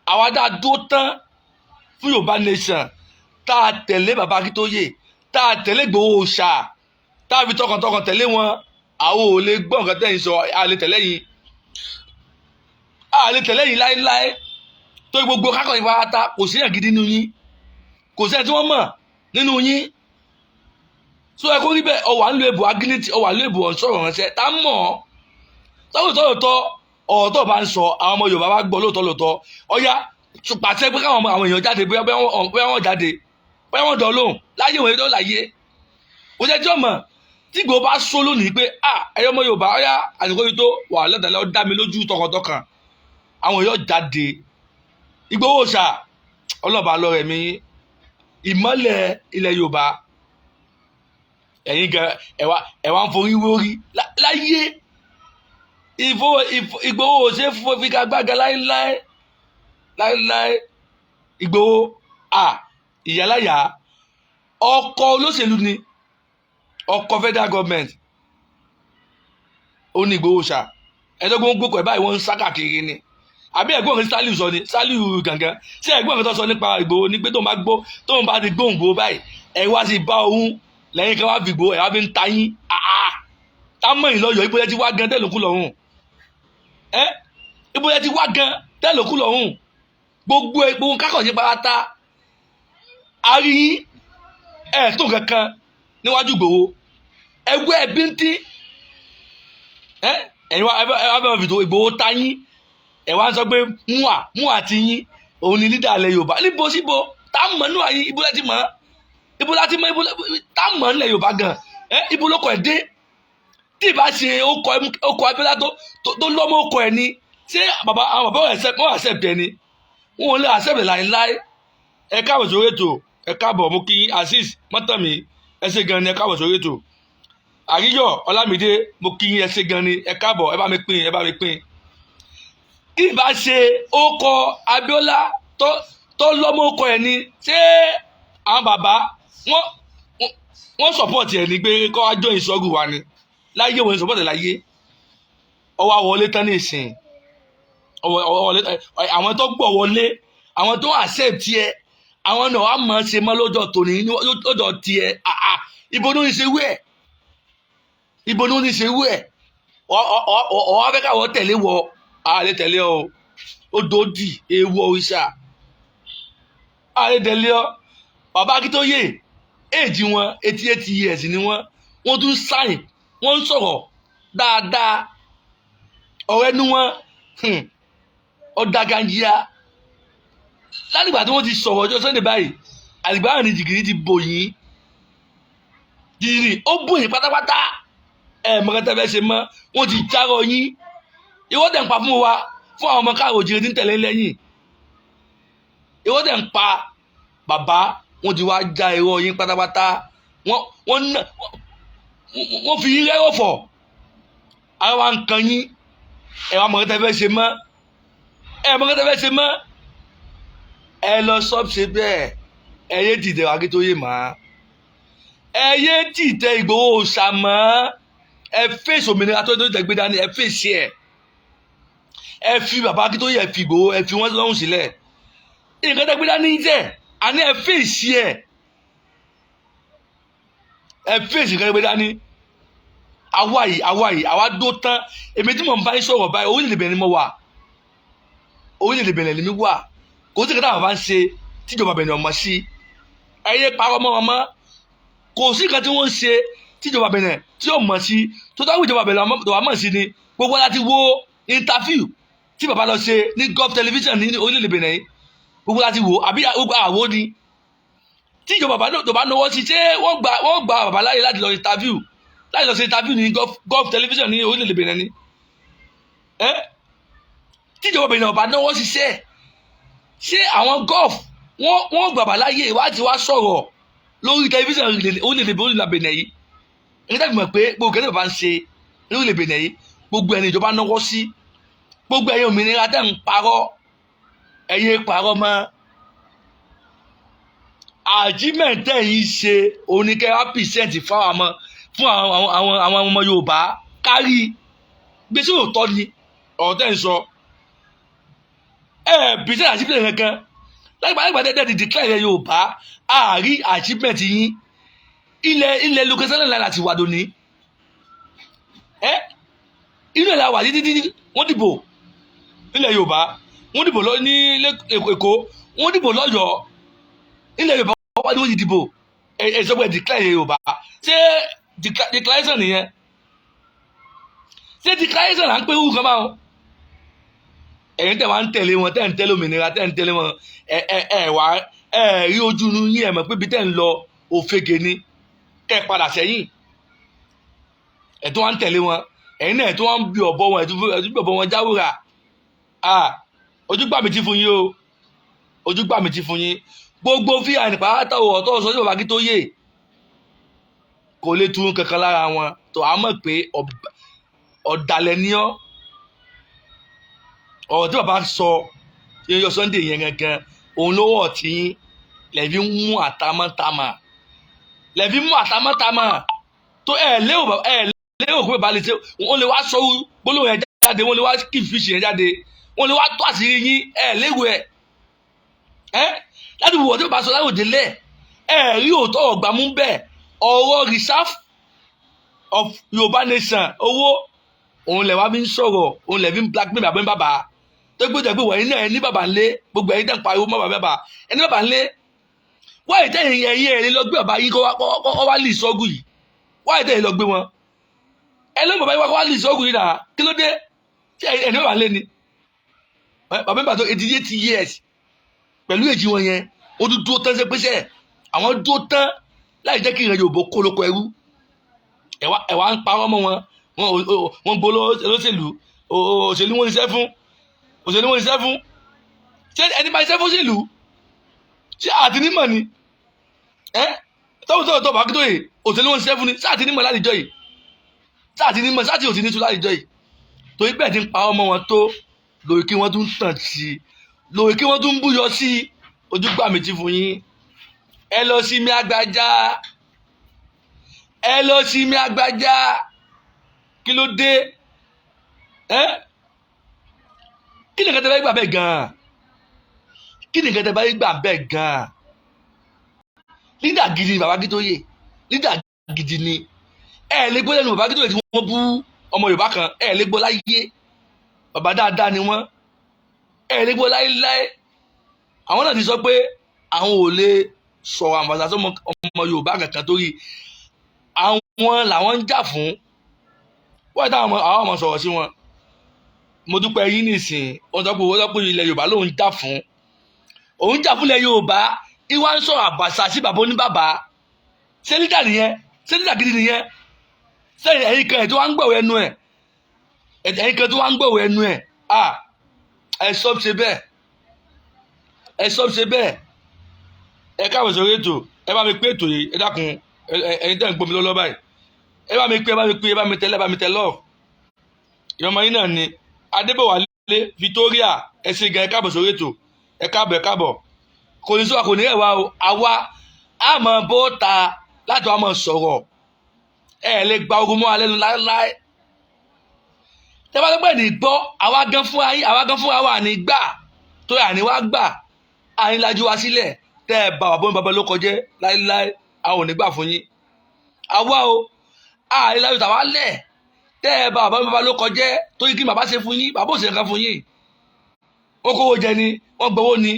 Àwa dá dúró tán fún Yorùbá nation, tá a tẹ̀lé bàbá Akíntóyè, tá a tẹ̀lé Ìgbòho Òòṣà, tá a fi tọkàntọkàn tẹ̀lé wọn, àwọn ò lè gbọ́ nǹkan tẹ̀yìn sọ. A lè tẹ̀lé yín, a lè tẹ̀lé yín láéláé, tó gbogbo kákọ̀ yín pátá. Kò sí èèyàn gidi nínú yín, kò sí ẹni tí wọ́n mọ̀ nínú yín. So ẹ kó rí bẹ́ẹ̀. Ọwà ń lo èbò agility, ọwà ń lo èbò ọ̀sọ̀rọ̀ ránṣẹ́ tá a mọ̀ ọ́ tọ́wọ́ tọ́. Ọ̀rọ̀ tó bá ń sọ, àwọn ọmọ Yorùbá bá gbọ́ lóòótọ́ lóòótọ́. Ọ̀yá pàṣẹ pé káwọn àwọn èèyàn jáde, bóyá wọ́n jáde, bóyá wọ́n dọ̀ lóhùn láyé wọn tó láyé. Kò jẹ́ tí ọmọ tí Ìgbòho bá sọ lónìí pé ah, ẹ̀yọ́ ọmọ Yorùbá, ọ̀yá àsìkò yìí tó wà lọ́dàlẹ́, ó dá mi lójú tọkàntọkàn, àwọn èèyàn jáde. Ìgbòho ṣà ọlọ́ba lọ́rẹ̀ mi, ìmọ́lẹ̀ ilẹ̀ Yorùbá. Ẹ̀yin gan ẹ̀wà ń forí wórí láyé. Ìgbòho ṣe figagbága láéláé láéláé. Ìgbòho à ìyáláyà ọkọ̀ olóṣèlú ni, ọkọ̀ federal government ó ní Ìgbòho ṣà. Ẹ̀ẹ́dọ́gbọ̀n gbókò ẹ̀ báyìí, wọ́n ń sá káàkiri ni. Àbí ẹ̀gbọ́n mi Saliu sọ ni, Saliu gangan, ṣé ẹ̀gbọ́n mi tó sọ nípa Ìgbòho ni pé tóun bá gbọ́, tóun bá ti gbóhùn Ìgbòho báyìí, ẹ̀ wá sí bá òun lẹ́yìn kan wá fi Ìgbòho ẹ̀ wá fi ń ta yín. Àá tá mọ̀ yín lọ́yọ̀ọ́. Ibo yẹn ti wá gan tẹ́lẹ̀kú lọ́hùn ẹ́? Ibo yẹn ti wá gan tẹ́lẹ̀kú lọ́hùn? Gbogbo gbogbo kákọ̀ọ́sí pátá arí yín, ẹ̀ tó kankan níwájú Ìgbòho. Ẹgbẹ́ ẹ̀ bíntín ẹ̀, ẹ̀yin wá ẹ wá fẹ́ fi Ìgbòho ta yín. Ẹ̀ wá ń sọ pé mua mua ti yín, òun ni leader ilẹ̀ Yorùbá. Níbo síbo tá a mọ̀ nínú àyín? Ibo láti mọ̀? Ibo láti mọ̀? Ibo tá a mọ̀ nílẹ̀ Yorùbá gan ẹ? Ibo ló kọ ẹ̀ dé? Tí ìbá ṣe ó kọ Abíọ́lá tó lọ́mọ ó kọ ẹ̀ ni, ṣé bàbá àwọn bàbá wọn accept ẹ ni? Wọn ò lè accept ẹ láéláé. Ẹ káàbọ̀ sórí ètò, ẹ káàbọ̀. Mo kí Azeez mọ́tàmí, ẹ ṣé gan ni. Ẹ káàbọ̀ sórí ètò. Àríyọ̀ Ọlámídé, mo kí yín, ẹ ṣé gan ni, ẹ káàbọ̀. Ẹ bá mi pín, ẹ bá mi pín. Kí ìbá ṣe ó kọ Abíọ́lá tó lọ́mọ ọkọ ẹ̀ ni, ṣé àwọn bàbá wọ́n support ẹ̀ ní pé kọ́ wá join struggle wa ni? Láyé wọn support ẹ̀ láyé. Ọwọ́ wọlé tán ní ìsìn, àwọn tó gbọ́ wọlé, àwọn tó accept ẹ, àwọn náà wàá mọ̀ ṣe mọ́ lọ́jọ́ tòní lọ́jọ́ tiẹ̀. Ibo ló ń ṣe wú ẹ̀? Ibo ló ń ṣe wú ẹ̀? Ọ̀ fẹ́ káwọ́ tẹ̀lé wọ àlè tẹ̀lé ọ. Ó dòdì ewu òrìṣà àlè tẹ̀lé ọ. Bàbá Akíntóyè, age wọn 88 years ni wọ́n. Wọ́n tún sáyìn, wọ́n ń sọ̀rọ̀ dáadáa. Ọ̀rẹ́ nu wọn ọ̀dàgànjìá látìgbà tí wọ́n ti sọ̀rọ̀ ọjọ́ Sunday báyìí. Àtìgbà náà ni jìgìrì ti bò yín, jìgìrì ó bò yín pátápátá. Ẹ̀ mọ̀kẹ́tẹ́ fẹ́ ṣe mọ́, wọ́n ti járọ yín. Ìwọ́ tẹ̀ ń pa fún wa, fún àwọn ọmọ káàró òjìrì tí ń tẹ̀lé lẹ́yìn. Ìwọ́ tẹ̀ ń pa bàbá, wọ́n ti wá já irọ́ yín pátápátá. Wọ́n fi yín rẹ́rọ̀ fọ̀, ara wa ń kan yín. Ẹ̀ wá mọ̀kẹ́tẹ́ fẹ́ ṣe mọ́, ẹ̀ mọ̀kẹ́tẹ́ fẹ́ ṣe mọ́. Ẹ lọ sọ́ọ̀bù ṣe bẹ́ẹ̀. Ẹ yé dìde Akíntóyè mọ́, ẹ yé dìde Ìgbòho ṣà mọ́. Ẹ fèsì òmìnira tó tẹ̀ gbé dání, ẹ fèsì ẹ. Ẹ fi bàbá Akíntóyè, ẹ fi Ìgbòho, ẹ fi wọ́n lọ́rùn sílẹ̀. Nǹkan tẹ́ gbé dání jẹ́ àní, ẹ fèsì ẹ. Ẹ fèsì nǹkan tẹ́ gbé dání. Àwa yìí, àwa yìí, àwa dó tán. Èmi tí mò ń bá yín sọ̀rọ̀ báyìí, orílẹ̀-èdè Benin mo wà, orílẹ̀-èdè Benin lèmi wà. Kò sí nǹkan táwọn bá ń ṣe tíjọba Benin ọmọ sí. Ẹ yé parọ́ mọ́ wọn mọ́. Kò sí nǹkan tí wọ́n ń ṣe tíjọba Benin tí yóò mọ̀ sí. Tó dáwọ́ ìjọba Benin tó wà mọ̀ sí ni. Gbogbo láti wo interview tí bàbá lọ ṣe ní Gulf Television ní orílẹ̀-èdè Benin yìí. Gbogbo láti wo àbí gbogbo àwo ni tí ìjọba bàbá tó bá náwó sí. Ṣé wọ́n gba bàbá láyè láti lọ interview, láti lọ ṣe interview ní Gulf Television ní orílẹ̀-èdè Benin ni? Ẹ tí ìjọba Benin ọba náwó ṣiṣẹ́, ṣé àwọn Gulf wọ́n gbà bàbá láyè wá ti wá sọ̀rọ̀ lórí tẹlifíṣàn orílẹ̀-èdè Benin yìí? Ẹni tàbí mọ̀ pé gbogbo kẹ́tẹ́ bàbá ń ṣe lórílẹ̀ Benin yìí, gbogbo ẹni ìjọba náwó sí. Gbogbo ẹ̀yin òmìnira tẹ́ ń parọ́, ẹ̀yin parọ́ mọ́. Achievement tẹ̀yìn ṣe oníkẹ́ wá present fún àwọn fún àwọn àwọn àwọn ọmọ Yorùbá kárí gbèsè. Òótọ́ ni ọ̀rọ̀ tẹ́ ń sọ. Ẹ present achievement kankan lágbàá tẹ́ ti declare ilẹ̀ Yorùbá. Àárí achievement yín. Ilẹ̀ location náà láti wà lónìí. Ẹ inú ẹ̀ la wà títí títí. Wọ́n dìbò nílẹ̀ Yorùbá, wọ́n dìbò ní Èkó, wọ́n dìbò lọ́yọ̀ọ́. Nílẹ̀ Yorùbá wọ́n ní wọ́n ti dìbò. Ẹ sọ pé declare Yorùbá, ṣé declaration nìyẹn? Ṣé declaration là ń pè wù kan báwọn? Ẹ̀yin tẹ̀ wá ń tẹ̀lé wọn, tẹ̀ ń tẹ̀lé òmìnira, tẹ̀ ń tẹ̀lé wọn, ẹ ẹ ẹ wá ẹ rí ojú inú yín. Ẹ mọ̀ pé ibi tẹ̀ ń lọ òfegè ni, kẹ́ ẹ padà sẹ́yìn. Ẹ̀ tó wá ń tẹ̀lé wọn, ẹ̀yin náà ẹ̀ tó wá ń bí ọ̀bọ wọn, ẹ̀ tó bí ọ̀bọ wọn jáwúrà. Ojú gbà mí ti fún yín o, ojú gbà mí ti fún yín. Gbogbo fíà nípa àtàwọn ọ̀tọ̀ sọ sí bàbá Akíntóyè kò lè tún kankan lára wọn tó a mọ̀ pé ọ̀dàlẹ̀ ni ọ́. Ọ̀rọ̀ tí bàbá sọ yẹn Sunday yẹn gangan, òun ló wọ̀ tí lẹ́ẹ̀fi ń mú àtàmọ́tàmà, lẹ́ẹ̀fi mú àtàmọ́tàmà tó ẹ̀ lérò pé bàbá lè ṣe. Wọ́n lè wá sọ gbólóhùn yẹn jáde, wọ́n lè wá kí fíṣì yẹn jáde, wọ́n lè wá tó àṣírí yín. Ẹ̀ lérò ẹ̀ láti wọ̀ tí bàbá sọ láwòdì lẹ̀. Ẹ̀ rí òótọ́ ọ̀gbà mú bẹ́ẹ̀. Ọ̀rọ̀ reserve of Yorùbá nation owó, òun lẹ̀ wá fi ń sọ̀rọ̀, òun lẹ̀ fi ń blackmail bàbá bàbá tó gbé jẹ́ pé wọ̀nyí náà. Ẹ ní bàbá ńlé. Gbogbo ẹ̀yin tẹ̀ ń pariwo mọ́ bàbá bàbá, ẹ ní bàbá ńlé. Wáyé tẹ̀yìn ẹ̀yìn ẹ̀ lọ gbé bàbá yín kọ́ wá lì sọ́gù yìí. Wáyé tẹ̀yìn lọ gbé wọn, ẹ ló bàbá yín wá kọ́ wá lì sọ́gù yìí náà. Kí ló dé tí ẹ ní bàbá ńlé ni? Bàbá bàbá tó 88 years, pẹ̀lú èjì wọn yẹn, ó tún dúró tán sẹ́pẹ́sẹ́. Àwọn dúró tán láì jẹ́ kí ìrìn Yorùbá kó lóko ẹrú. Ẹ wá ń parọ́ mọ́ wọn. Wọ́n gbó olóṣèlú, òṣèlú wọn ṣiṣẹ́ fún, òṣèlú wọn ṣiṣẹ́ fún. Ṣé ẹni bá ṣiṣẹ́ fún òṣèlú, ṣé àti nímọ̀ ni? Ẹ tọ́wọ́ tọ́wọ́ tọ́wọ́ Akíntóyè, òṣèlú wọn ṣiṣẹ́ fún ni. Ṣé àti nímọ̀ láti jọ yìí? Ṣé àti nímọ̀? Ṣé àti òsì ní tú láti jọ yìí? Torí bẹ́ẹ̀ ti ń parọ́ mọ́ wọn tó. Lórí kí wọ́n tún tàn sí i, lórí kí wọ́n tún búyọ sí i. Ojú gbà mí ti fún yín. Ẹ lọ sí mi agbájá, ẹ lọ sí mi agbájá. Kí ló dé ẹ? Kí ni nǹkan tẹ́ bá gbà bẹ́ẹ̀ gan-an? Kí ni nǹkan tẹ́ bá gbà bẹ́ẹ̀ gan-an? Leader gidi ni bàbá Akíntóyè, leader gidi ni. Ẹ lè gbọ́ lẹ́nu bàbá Akíntóyè tí wọ́n bú ọmọ Yorùbá kan. Ẹ lè gbọ́ láyé. Bàbá dáadáa ni wọ́n. Ẹ lè gbọ́ láéláé. Àwọn náà ti sọ pé àwọn ò lè sọ̀rọ̀ àǹfààní sọmọ ọmọ Yorùbá kankan torí àwọn làwọn ń jà fún. Wọ́n táwọn àwọn ọmọ sọ̀rọ̀ sí wọn. Mo dúpẹ́ yín nìsín. Wọ́n sọ pé ilẹ̀ Yorùbá lòun jà fún, òun jà fún ilẹ̀ Yorùbá. Ìwà ń sọ̀rọ̀ àbàṣà sí bàbá oníbàbà. Ṣé leader nìyẹn? Ṣé leader gidi nìyẹn? Ṣé ẹ̀yin kan ẹ̀ tó wá ń gbọ̀wọ̀ ẹnu ẹ̀, ẹ̀yin kan tó wá ń gbọ̀wọ̀ ẹnu ẹ̀? À, ẹ sọ ṣe bẹ́ẹ̀, ẹ sọ ṣe bẹ́ẹ̀. Ẹ káàbọ̀ sórí ètò. Ẹ bá mi pé ètò yìí. Ẹ dákun, ẹ̀yin tẹ́ ń gbọ́ mi lọ́lọ́ báyìí, ẹ bá mi pé, ẹ bá mi pé, ẹ bá mi tẹ́lẹ̀, ẹ bá mi tẹ́ love. Ìyọmọ yín náà ni Adébọ̀wálé Victoria. Ẹ ṣe gan. Ẹ káàbọ̀ sórí ètò. Ẹ káàbọ̀, ẹ káàbọ̀. Kò ní sọ, kò ní ẹ̀ wá o. Àwa á mọ̀ bó ta láti wá mọ̀ sọ̀rọ̀. Ẹ lè gba ogun mọ́ alẹ́ nu láéláé. Tẹ́ bá gbẹ́ ní gbọ́, àwa gan fúnra yín, àwa gan fúnra wa ní gbà tó yà ní wá gbà àyín lajú wa sílẹ̀. Tẹ́ ẹ bá bàbá bàbá ló kọjẹ́ láéláé, àwọn ò ní gbà fún yín. Àwa o, àyín lajú tàwa lẹ̀. Tẹ́ ẹ bá bàbá bàbá ló kọjẹ́ tó yí, kí bàbá ṣe fún yín? Bàbá ò ṣe nǹkan fún yín. Wọ́n kówó jẹ ni, wọ́n gbowó ni.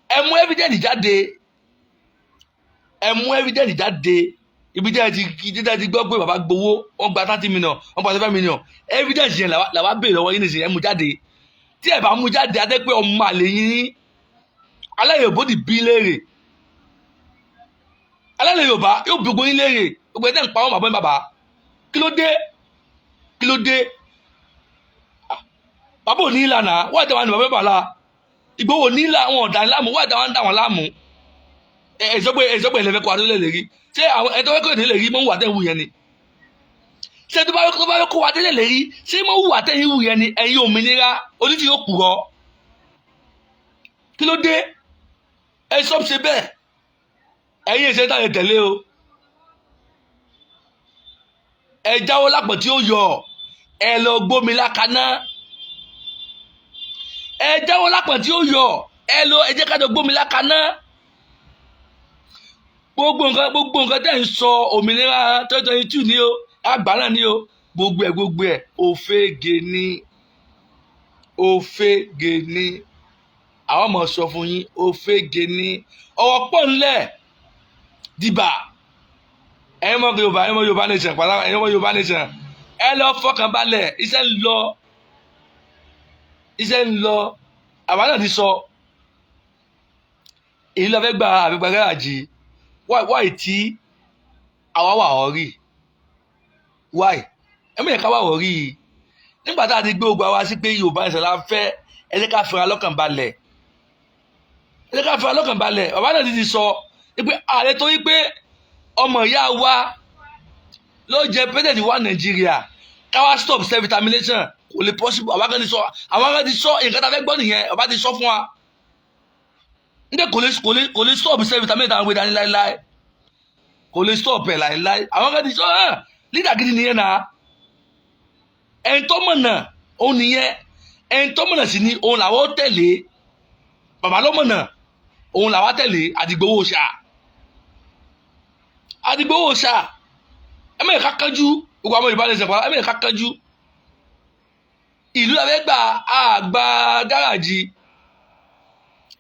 Ẹ mú evidence jáde, ẹ mú evidence jáde. Ibi tí ẹ ti tí ẹ ti gbọ́ pé bàbá gbowó, wọ́n gba 30 million, wọ́n gba 7 million, evidence yẹn làwa béèrè lọ́wọ́ yín nìsín. Ẹ mú jáde. Tí ẹ bá mú jáde, adé pé ọmọ àlè yín. Alẹ́ Yorùbá ti bí léèrè. Alẹ́ Yorùbá yóò bí gbogbo yín léèrè. Gbogbo ẹ̀ tẹ́ ń pa wọ́n, bàbá bàbá, kí ló dé? Kí ló dé? Bàbá ò ní ìlànà wọ́n àti àwọn bàbá bàbá la. Ìgbòho ní ìlà àwọn ọ̀dà láàmú, wọ́n àti àwọn ń dà wọ́n láàmú. Ẹ sọ pé ẹlẹ́fẹ́ kó adó lè rí. Ṣé àwọn ẹ tó fẹ́ kó èdè lè rí mọ́ wà tẹ́ ń wù yẹn ni? Ṣé tó bá fẹ́ kó wa délé lè rí, ṣé mọ́ wù tẹ́ ń wù yẹn ni? Ẹ̀yin òmìnira oníṣì yóò kúrọ̀. Kí ló dé? Ẹ sọ ṣe bẹ́ẹ̀. Ẹ̀yin ìṣe tá lè tẹ̀lé o. Ẹ jáwọ́ lápọ̀ tí ó yọ. Ẹ lọ gbómi lákaná. Ẹ jáwọ́ lápọ̀ tí ó yọ. Ẹ lọ, ẹ jẹ́ ká jọ gbómi lákaná. Gbogbo nǹkan tẹ́ ń sọ, òmìnira 2022 ni o, àgbà náà ni o, gbogbo ẹ̀ òfégè ni, òfégè ni. Àwọn ọmọ sọ fún yín, òfégè ni. Ọwọ́ pọ̀ ńlẹ̀ dìbà. Ẹ̀yin ọmọ Yorùbá, ẹ̀yin ọmọ Yorùbá nation pàtàkì, ẹ̀yin ọmọ Yorùbá nation, ẹ lọ fọkàn balẹ̀. Iṣẹ́ ń lọ, iṣẹ́ ń lọ. Àwa náà ti sọ èyí lọ fẹ́ gba àgbẹ̀gbẹ̀ gáràjì. Why tí àwa wà ọ̀rí? Why? Ẹ mọ̀ yẹn ká wà ọ̀rí nígbà tá a ti gbé ogun àwa sí pé Yorùbá nation la fẹ́. Ẹ jẹ́ ká fira lọ́kàn balẹ̀, ẹ jẹ́ ká fira lọ́kàn balẹ̀. Bàbá náà ti sọ pé ààrẹ tó yí pé ọmọ ìyá wa ló jẹ president wa Nàìjíríà, káwá stop self determination, kò lè possible. Àwọn kan ti sọ, àwọn kan ti sọ. Nǹkan tá a fẹ́ gbọ́ nìyẹn. Bàbá ti sọ fún wa ndé kò lè stop self determination àwọn gbé dání láéláé. Kò lè stop ẹ̀ láéláé. Àwọn kan ti sọ ẹ̀. Leader gidi nìyẹn náà. Ẹni tó mọ̀nà òun nìyẹn. Ẹni tó mọ̀nà sí ni òun làwọn tẹ̀lé. Bàbá ló mọ̀nà, òun làwọn tẹ̀lé. Àdìgbòwò ṣá, àdìgbòwò ṣá. Ẹ mọ̀ ká kánjú. Gbogbo àwọn Yorùbá lè sẹ̀pá. Ẹ mọ̀ ká kánjú. Ìlú la fẹ́ gbà, àgbà gáràjì.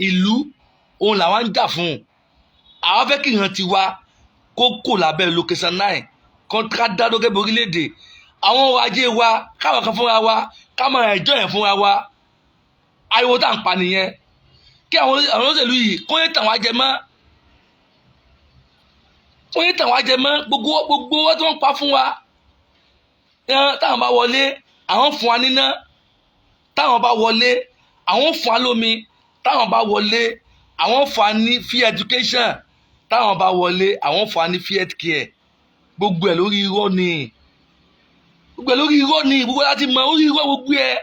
Ìlú òun làwọn ń jà fún. Àwọn fẹ́ kí ìran tiwa kó kò lábẹ́ location nine kan, ká dá dókè bí orílẹ̀-èdè. Àwọn ọrọ̀ ajé wa, káwọn kan fúnra wa, ká máa ẹjọ́ yẹn fúnra wa. Ariwo tá à ń pa nìyẹn. Kí àwọn olóṣèlú yìí kó yẹ tàn wá jẹ mọ́, kó yẹ tàn wá jẹ mọ́. Gbogbo owó tí wọ́n pa fún wa, táwọn bá wọlé, àwọn fún wa níná. Táwọn bá wọlé, àwọn fún wa lómi. Táwọn bá wọlé, àwọn fún wa ní free education. Táwọn bá wọlé, àwọn fún wa ní free health care. Gbogbo ẹ̀ lórí irọ́ ni. Gbogbo ẹ̀ lórí irọ́ ni. Gbogbo láti mọ orí irọ́ gbogbo ẹ̀.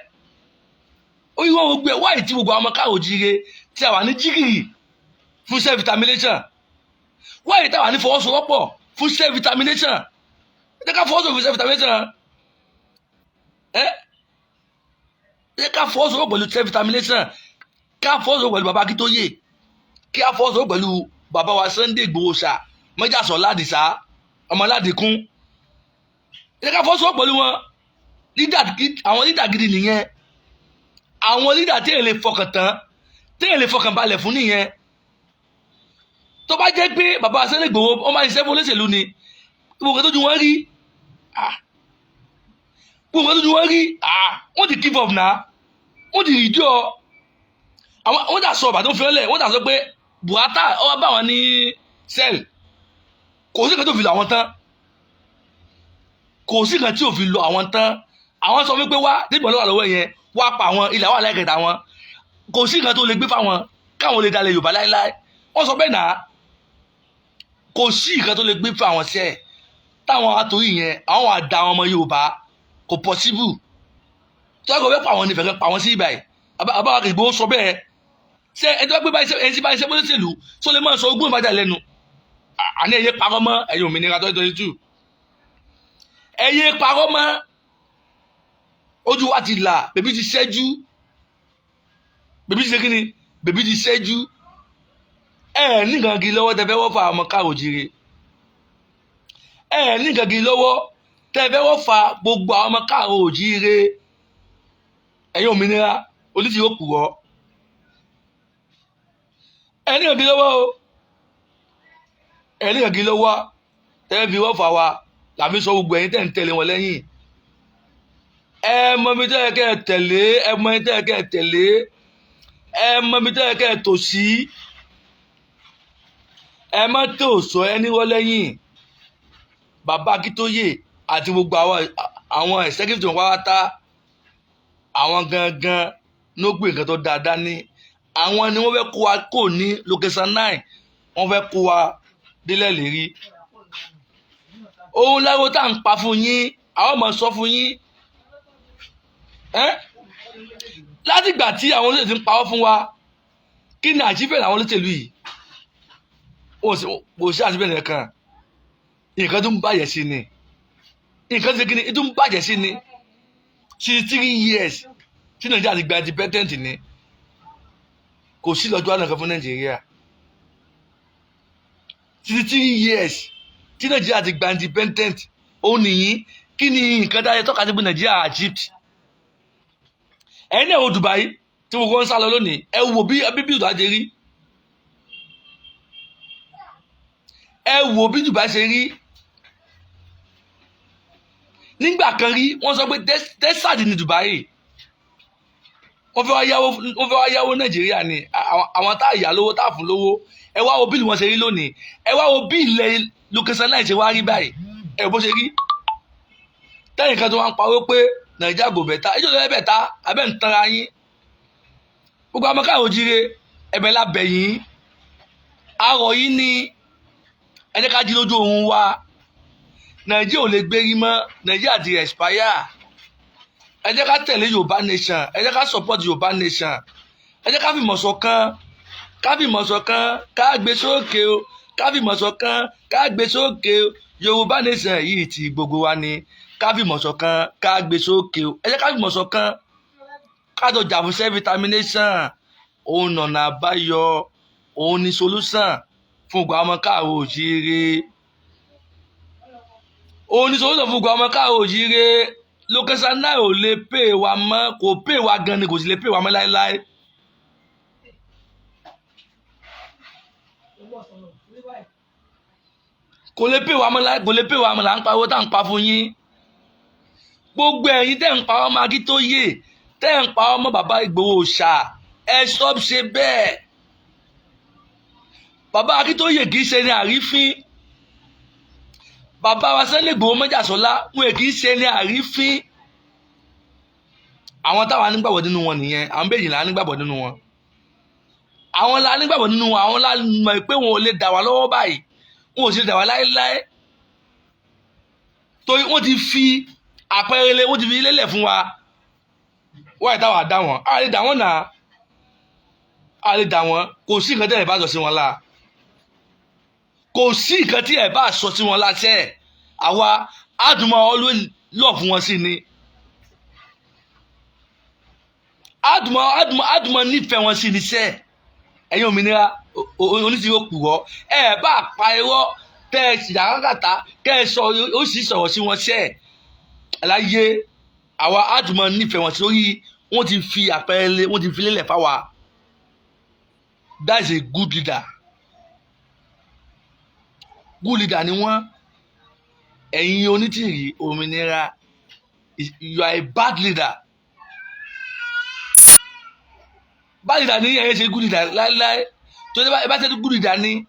Ó yí wọn gbogbo ẹ̀ wáyé tí gbogbo àwọn ọmọ káàró jíire tí a wà ní jígìrì fún self determination, wáyé tí a wà ní fọwọ́sowọ́pọ̀ fún self determination. Ẹ jẹ́ ká fọwọ́sowọ́pọ̀ fún self determination. Ẹ jẹ́ ká fọwọ́sowọ́pọ̀ pẹ̀lú self determination, ká fọwọ́sowọ́pọ̀ pẹ̀lú bàbá Akíntóyè, kí á fọwọ́sowọ́pọ̀ pẹ̀lú bàbá wa Sunday Igboho ṣá, mọ́jàsọ́ ládìsá ọmọ ládìkún. Ẹ jẹ́ ká fọwọ́sowọ́pọ̀ pẹ̀lú wọn. Àwọn leader gidi nìyẹn, àwọn leader tí èèyàn lè fọkàn tán, tí èèyàn lè fọkàn balẹ̀ fún nìyẹn. Tó bá jẹ́ pé bàbá Sunday Igboho wọ́n máa ń ṣiṣẹ́ fún olóṣèlú ni, gbogbo nǹkan tó ju wọn rí, gbogbo nǹkan tó ju wọn rí, wọ́n ti give up náà, wọ́n ti rìdí ọ àwọn. Wọ́n dà sọ bàtó fi ọ́lẹ̀, wọ́n dà sọ pé Buhata ọwọ́ bá wọn ní cell. Kò sí nǹkan tó fi lọ àwọn tán, kò sí nǹkan tí ò fi lọ àwọn tán. Àwọn sọ wípé wá débi ọlọ́wà lọ́wọ́ yẹn, wá pa àwọn ilẹ̀ àwọn aláìkẹta wọn. Kò sí nǹkan tó lè gbé fáwọn káwọn lè dalẹ̀ Yorùbá láéláé. Wọ́n sọ bẹ́ẹ̀ náà, kò sí nǹkan tó lè gbé fáwọn sẹ́ẹ̀ táwọn àtòrí yẹn, àwọn àdá àwọn ọmọ Yorùbá. Kò possible tí wọ́n kò fẹ́ pa àwọn nífẹ̀ẹ́ kan pa àwọn sí ibà yìí. Àbá Ìgbòho sọ bẹ́ẹ̀. Ṣé ẹni tó bá gbé báyìí, ẹni tí báyìí ṣe bó ṣèlú tó lè máa sọ ogún ìbájà lẹ́nu? Àní ẹ̀yẹ parọ́ mọ́. Ẹ̀yin òmìnira 2022, ẹ̀yẹ parọ́ mọ́. Ojú wa ti là, bèbí ti ṣẹ́jú, bèbí ti ṣe kíni, bèbí ti ṣẹ́jú. Ẹ ní nǹkan gidi lọ́wọ́ tẹ fẹ́ wọ́ fa ọmọ káàró jíire. Ẹ ní nǹkan gidi lọ́wọ́ tẹ fẹ́ wọ́ fa gbogbo àwọn ọmọ káàró òjíire. Ẹ̀yin òmìnira oníṣìí yóò kù ọ́. Ẹ ní nǹkan gidi lọ́wọ́ o, ẹ ní nǹkan gidi lọ́wọ́ tẹ fi wọ́ fa wa. Làmí sọ gbogbo ẹ̀yin tẹ̀ ń tẹ̀lé wọn lẹ́yìn, ẹ mọ ibi tẹ́ ẹ kẹ́ ẹ tẹ̀lé, ẹ mọ ibi tẹ́ ẹ kẹ́ ẹ tẹ̀lé, ẹ mọ ibi tẹ́ ẹ kẹ́ ẹ tò sí. Ẹ má tò sọ ẹni wọ́n lẹ́yìn. Bàbá Akíntóyè àti gbogbo àwọn executive wọn pátá, àwọn gangan ló gbé nǹkan tó dáadáa ní. Àwọn ni wọ́n fẹ́ kó wa kò ní location nine, wọ́n fẹ́ kó wa délẹ̀ lérí. Òun láwo tá à ń pa fún yín, àwọn ọmọ sọ fún yín ẹ́ látìgbà tí àwọn olóṣèlú ti ń pawọ́ fún wa. Kí ni àjíbẹ̀ làwọn olóṣèlú yìí? Kò sí àjíbẹ̀ nìkan. Nǹkan tó ń bàjẹ́ sí ni, nǹkan tó ṣe kí ni, tó ń bàjẹ́ sí ni. 63 years tí Nàìjíríà ti gba independent ni, kò sí lọ́jọ́ àná kan fún Nàìjíríà. 63 years tí Nàìjíríà ti gba independent, ó nìyí. Kí ni nǹkan dáyẹ tọ́ka sí pé Nàìjíríà achieved? Ẹ̀yin náà wo Dubai tí gbogbo ń sá lọ lónìí. Ẹ wo bí bí Dubai ṣe rí, ẹ wo bí Dubai ṣe rí. Nígbà kan rí, wọ́n sọ pé desert ní Dubai. Wọ́n fẹ́ wá yáwó, wọ́n fẹ́ wá yáwó Nàìjíríà ni. Àwọn tá a yá lówó, tá a fún lówó, ẹ wá wo bí wọ́n ṣe rí lónìí. Ẹ wá wo bí ilẹ̀ location náà ṣe wá rí báyìí. Ẹ bó ṣe rí tẹ́yìn kan tó wá ń pawó pé Nàìjíríà kò better, ìjọba ẹ better, abẹ́ ń tanra yín. Gbogbo àwọn káwọn òjire, ẹ̀bẹ̀ la bẹ̀ yín, arọ̀ yín ni. Ẹ jẹ́ ká jí lójú oorun wa. Nàìjíríà ò lè gbérí mọ́, Nàìjíríà ti expire. Ẹ jẹ́ ká tẹ̀lé Yorùbá nation, ẹ jẹ́ ká support Yorùbá nation, ẹ jẹ́ ká fìmọ̀ ṣọ̀kan, ká fìmọ̀ ṣọ̀kan, ká gbé sókè o, ká fìmọ̀ ṣọ̀kan, ká gbé sókè o. Yorùbá nation yìí ti gbogbo wa ni. Ká fìmọ̀ ṣọ̀kan, ká gbé sókè o. Ẹ jẹ́ ká fìmọ̀ ṣọ̀kan, ká jọ jà fún self determination. Òun nọ̀nà àbáyọ, òun ni solution fún gbogbo àwọn ọmọ káàró òjíire, òun ni solution fún gbogbo àwọn ọmọ káàró òjíire. Location náà ò lè pè wá mọ́, kò pè wá gan ni, kò sì lè pè wá mọ́ láéláé. Kò lè pè wá mọ́ láé, kò lè pè wá mọ́. Là ń pariwo tá à ń pa fún yín. Gbogbo ẹ̀yin tẹ́ ń pa ọmọ Akíntóyè, tẹ́ ń pa ọmọ bàbá Ìgbòho ṣá, ẹ stop ṣe bẹ́ẹ̀. Bàbá Akíntóyè kì í ṣe ní àrífín. Bàbá wa Sunday Ìgbòho Mọ́jàsọ́lá, wọn kì í ṣe ní àrífín. Àwọn táwa nígbàgbọ́ nínú wọn nìyẹn. Àwọn méjì là nígbàgbọ́ nínú wọn, àwọn la nígbàgbọ́ nínú wọn. Àwọn la mọ̀ pé wọn ò lè dà wá lọ́wọ́ báyìí, wọn ò sì lè dà wá láéláé, torí wọ́n ti fi àpẹẹrẹ, wọ́n ti fi lélẹ̀ fún wa. Wáyé táwa dá wọn, a lè dá wọn náà, a lè dá wọn. Kò sí nǹkan tí ẹ bá sọ sí wọn la, kò sí nǹkan tí ẹ bá sọ sí wọn láṣẹ, àwa àdùnmọ̀ always love wọn sí ni, àdùnmọ̀ nífẹ̀ẹ́ wọn sí ni sẹ́. Ẹ̀yin òmìnira oníṣìí òpùrọ̀, ẹ bá pa irọ́ tẹ́ ẹ sì yàrá kẹ́ ẹ sọ ó sì sọ̀rọ̀ sí wọn sẹ́ láyé, àwa àdùnmọ̀ nífẹ̀ẹ́ wọn sí orí. Wọ́n ti fi àpẹẹrẹ, wọ́n ti fi lélẹ̀ fáwa. That is a good leader. Good leader ni wọ́n. Ẹ̀yin onítìrí òmìnira, you are a bad leader. Bad leader ni ẹ̀yin ṣe good leader láéláé. Tó ẹ bá ṣe good leader ni,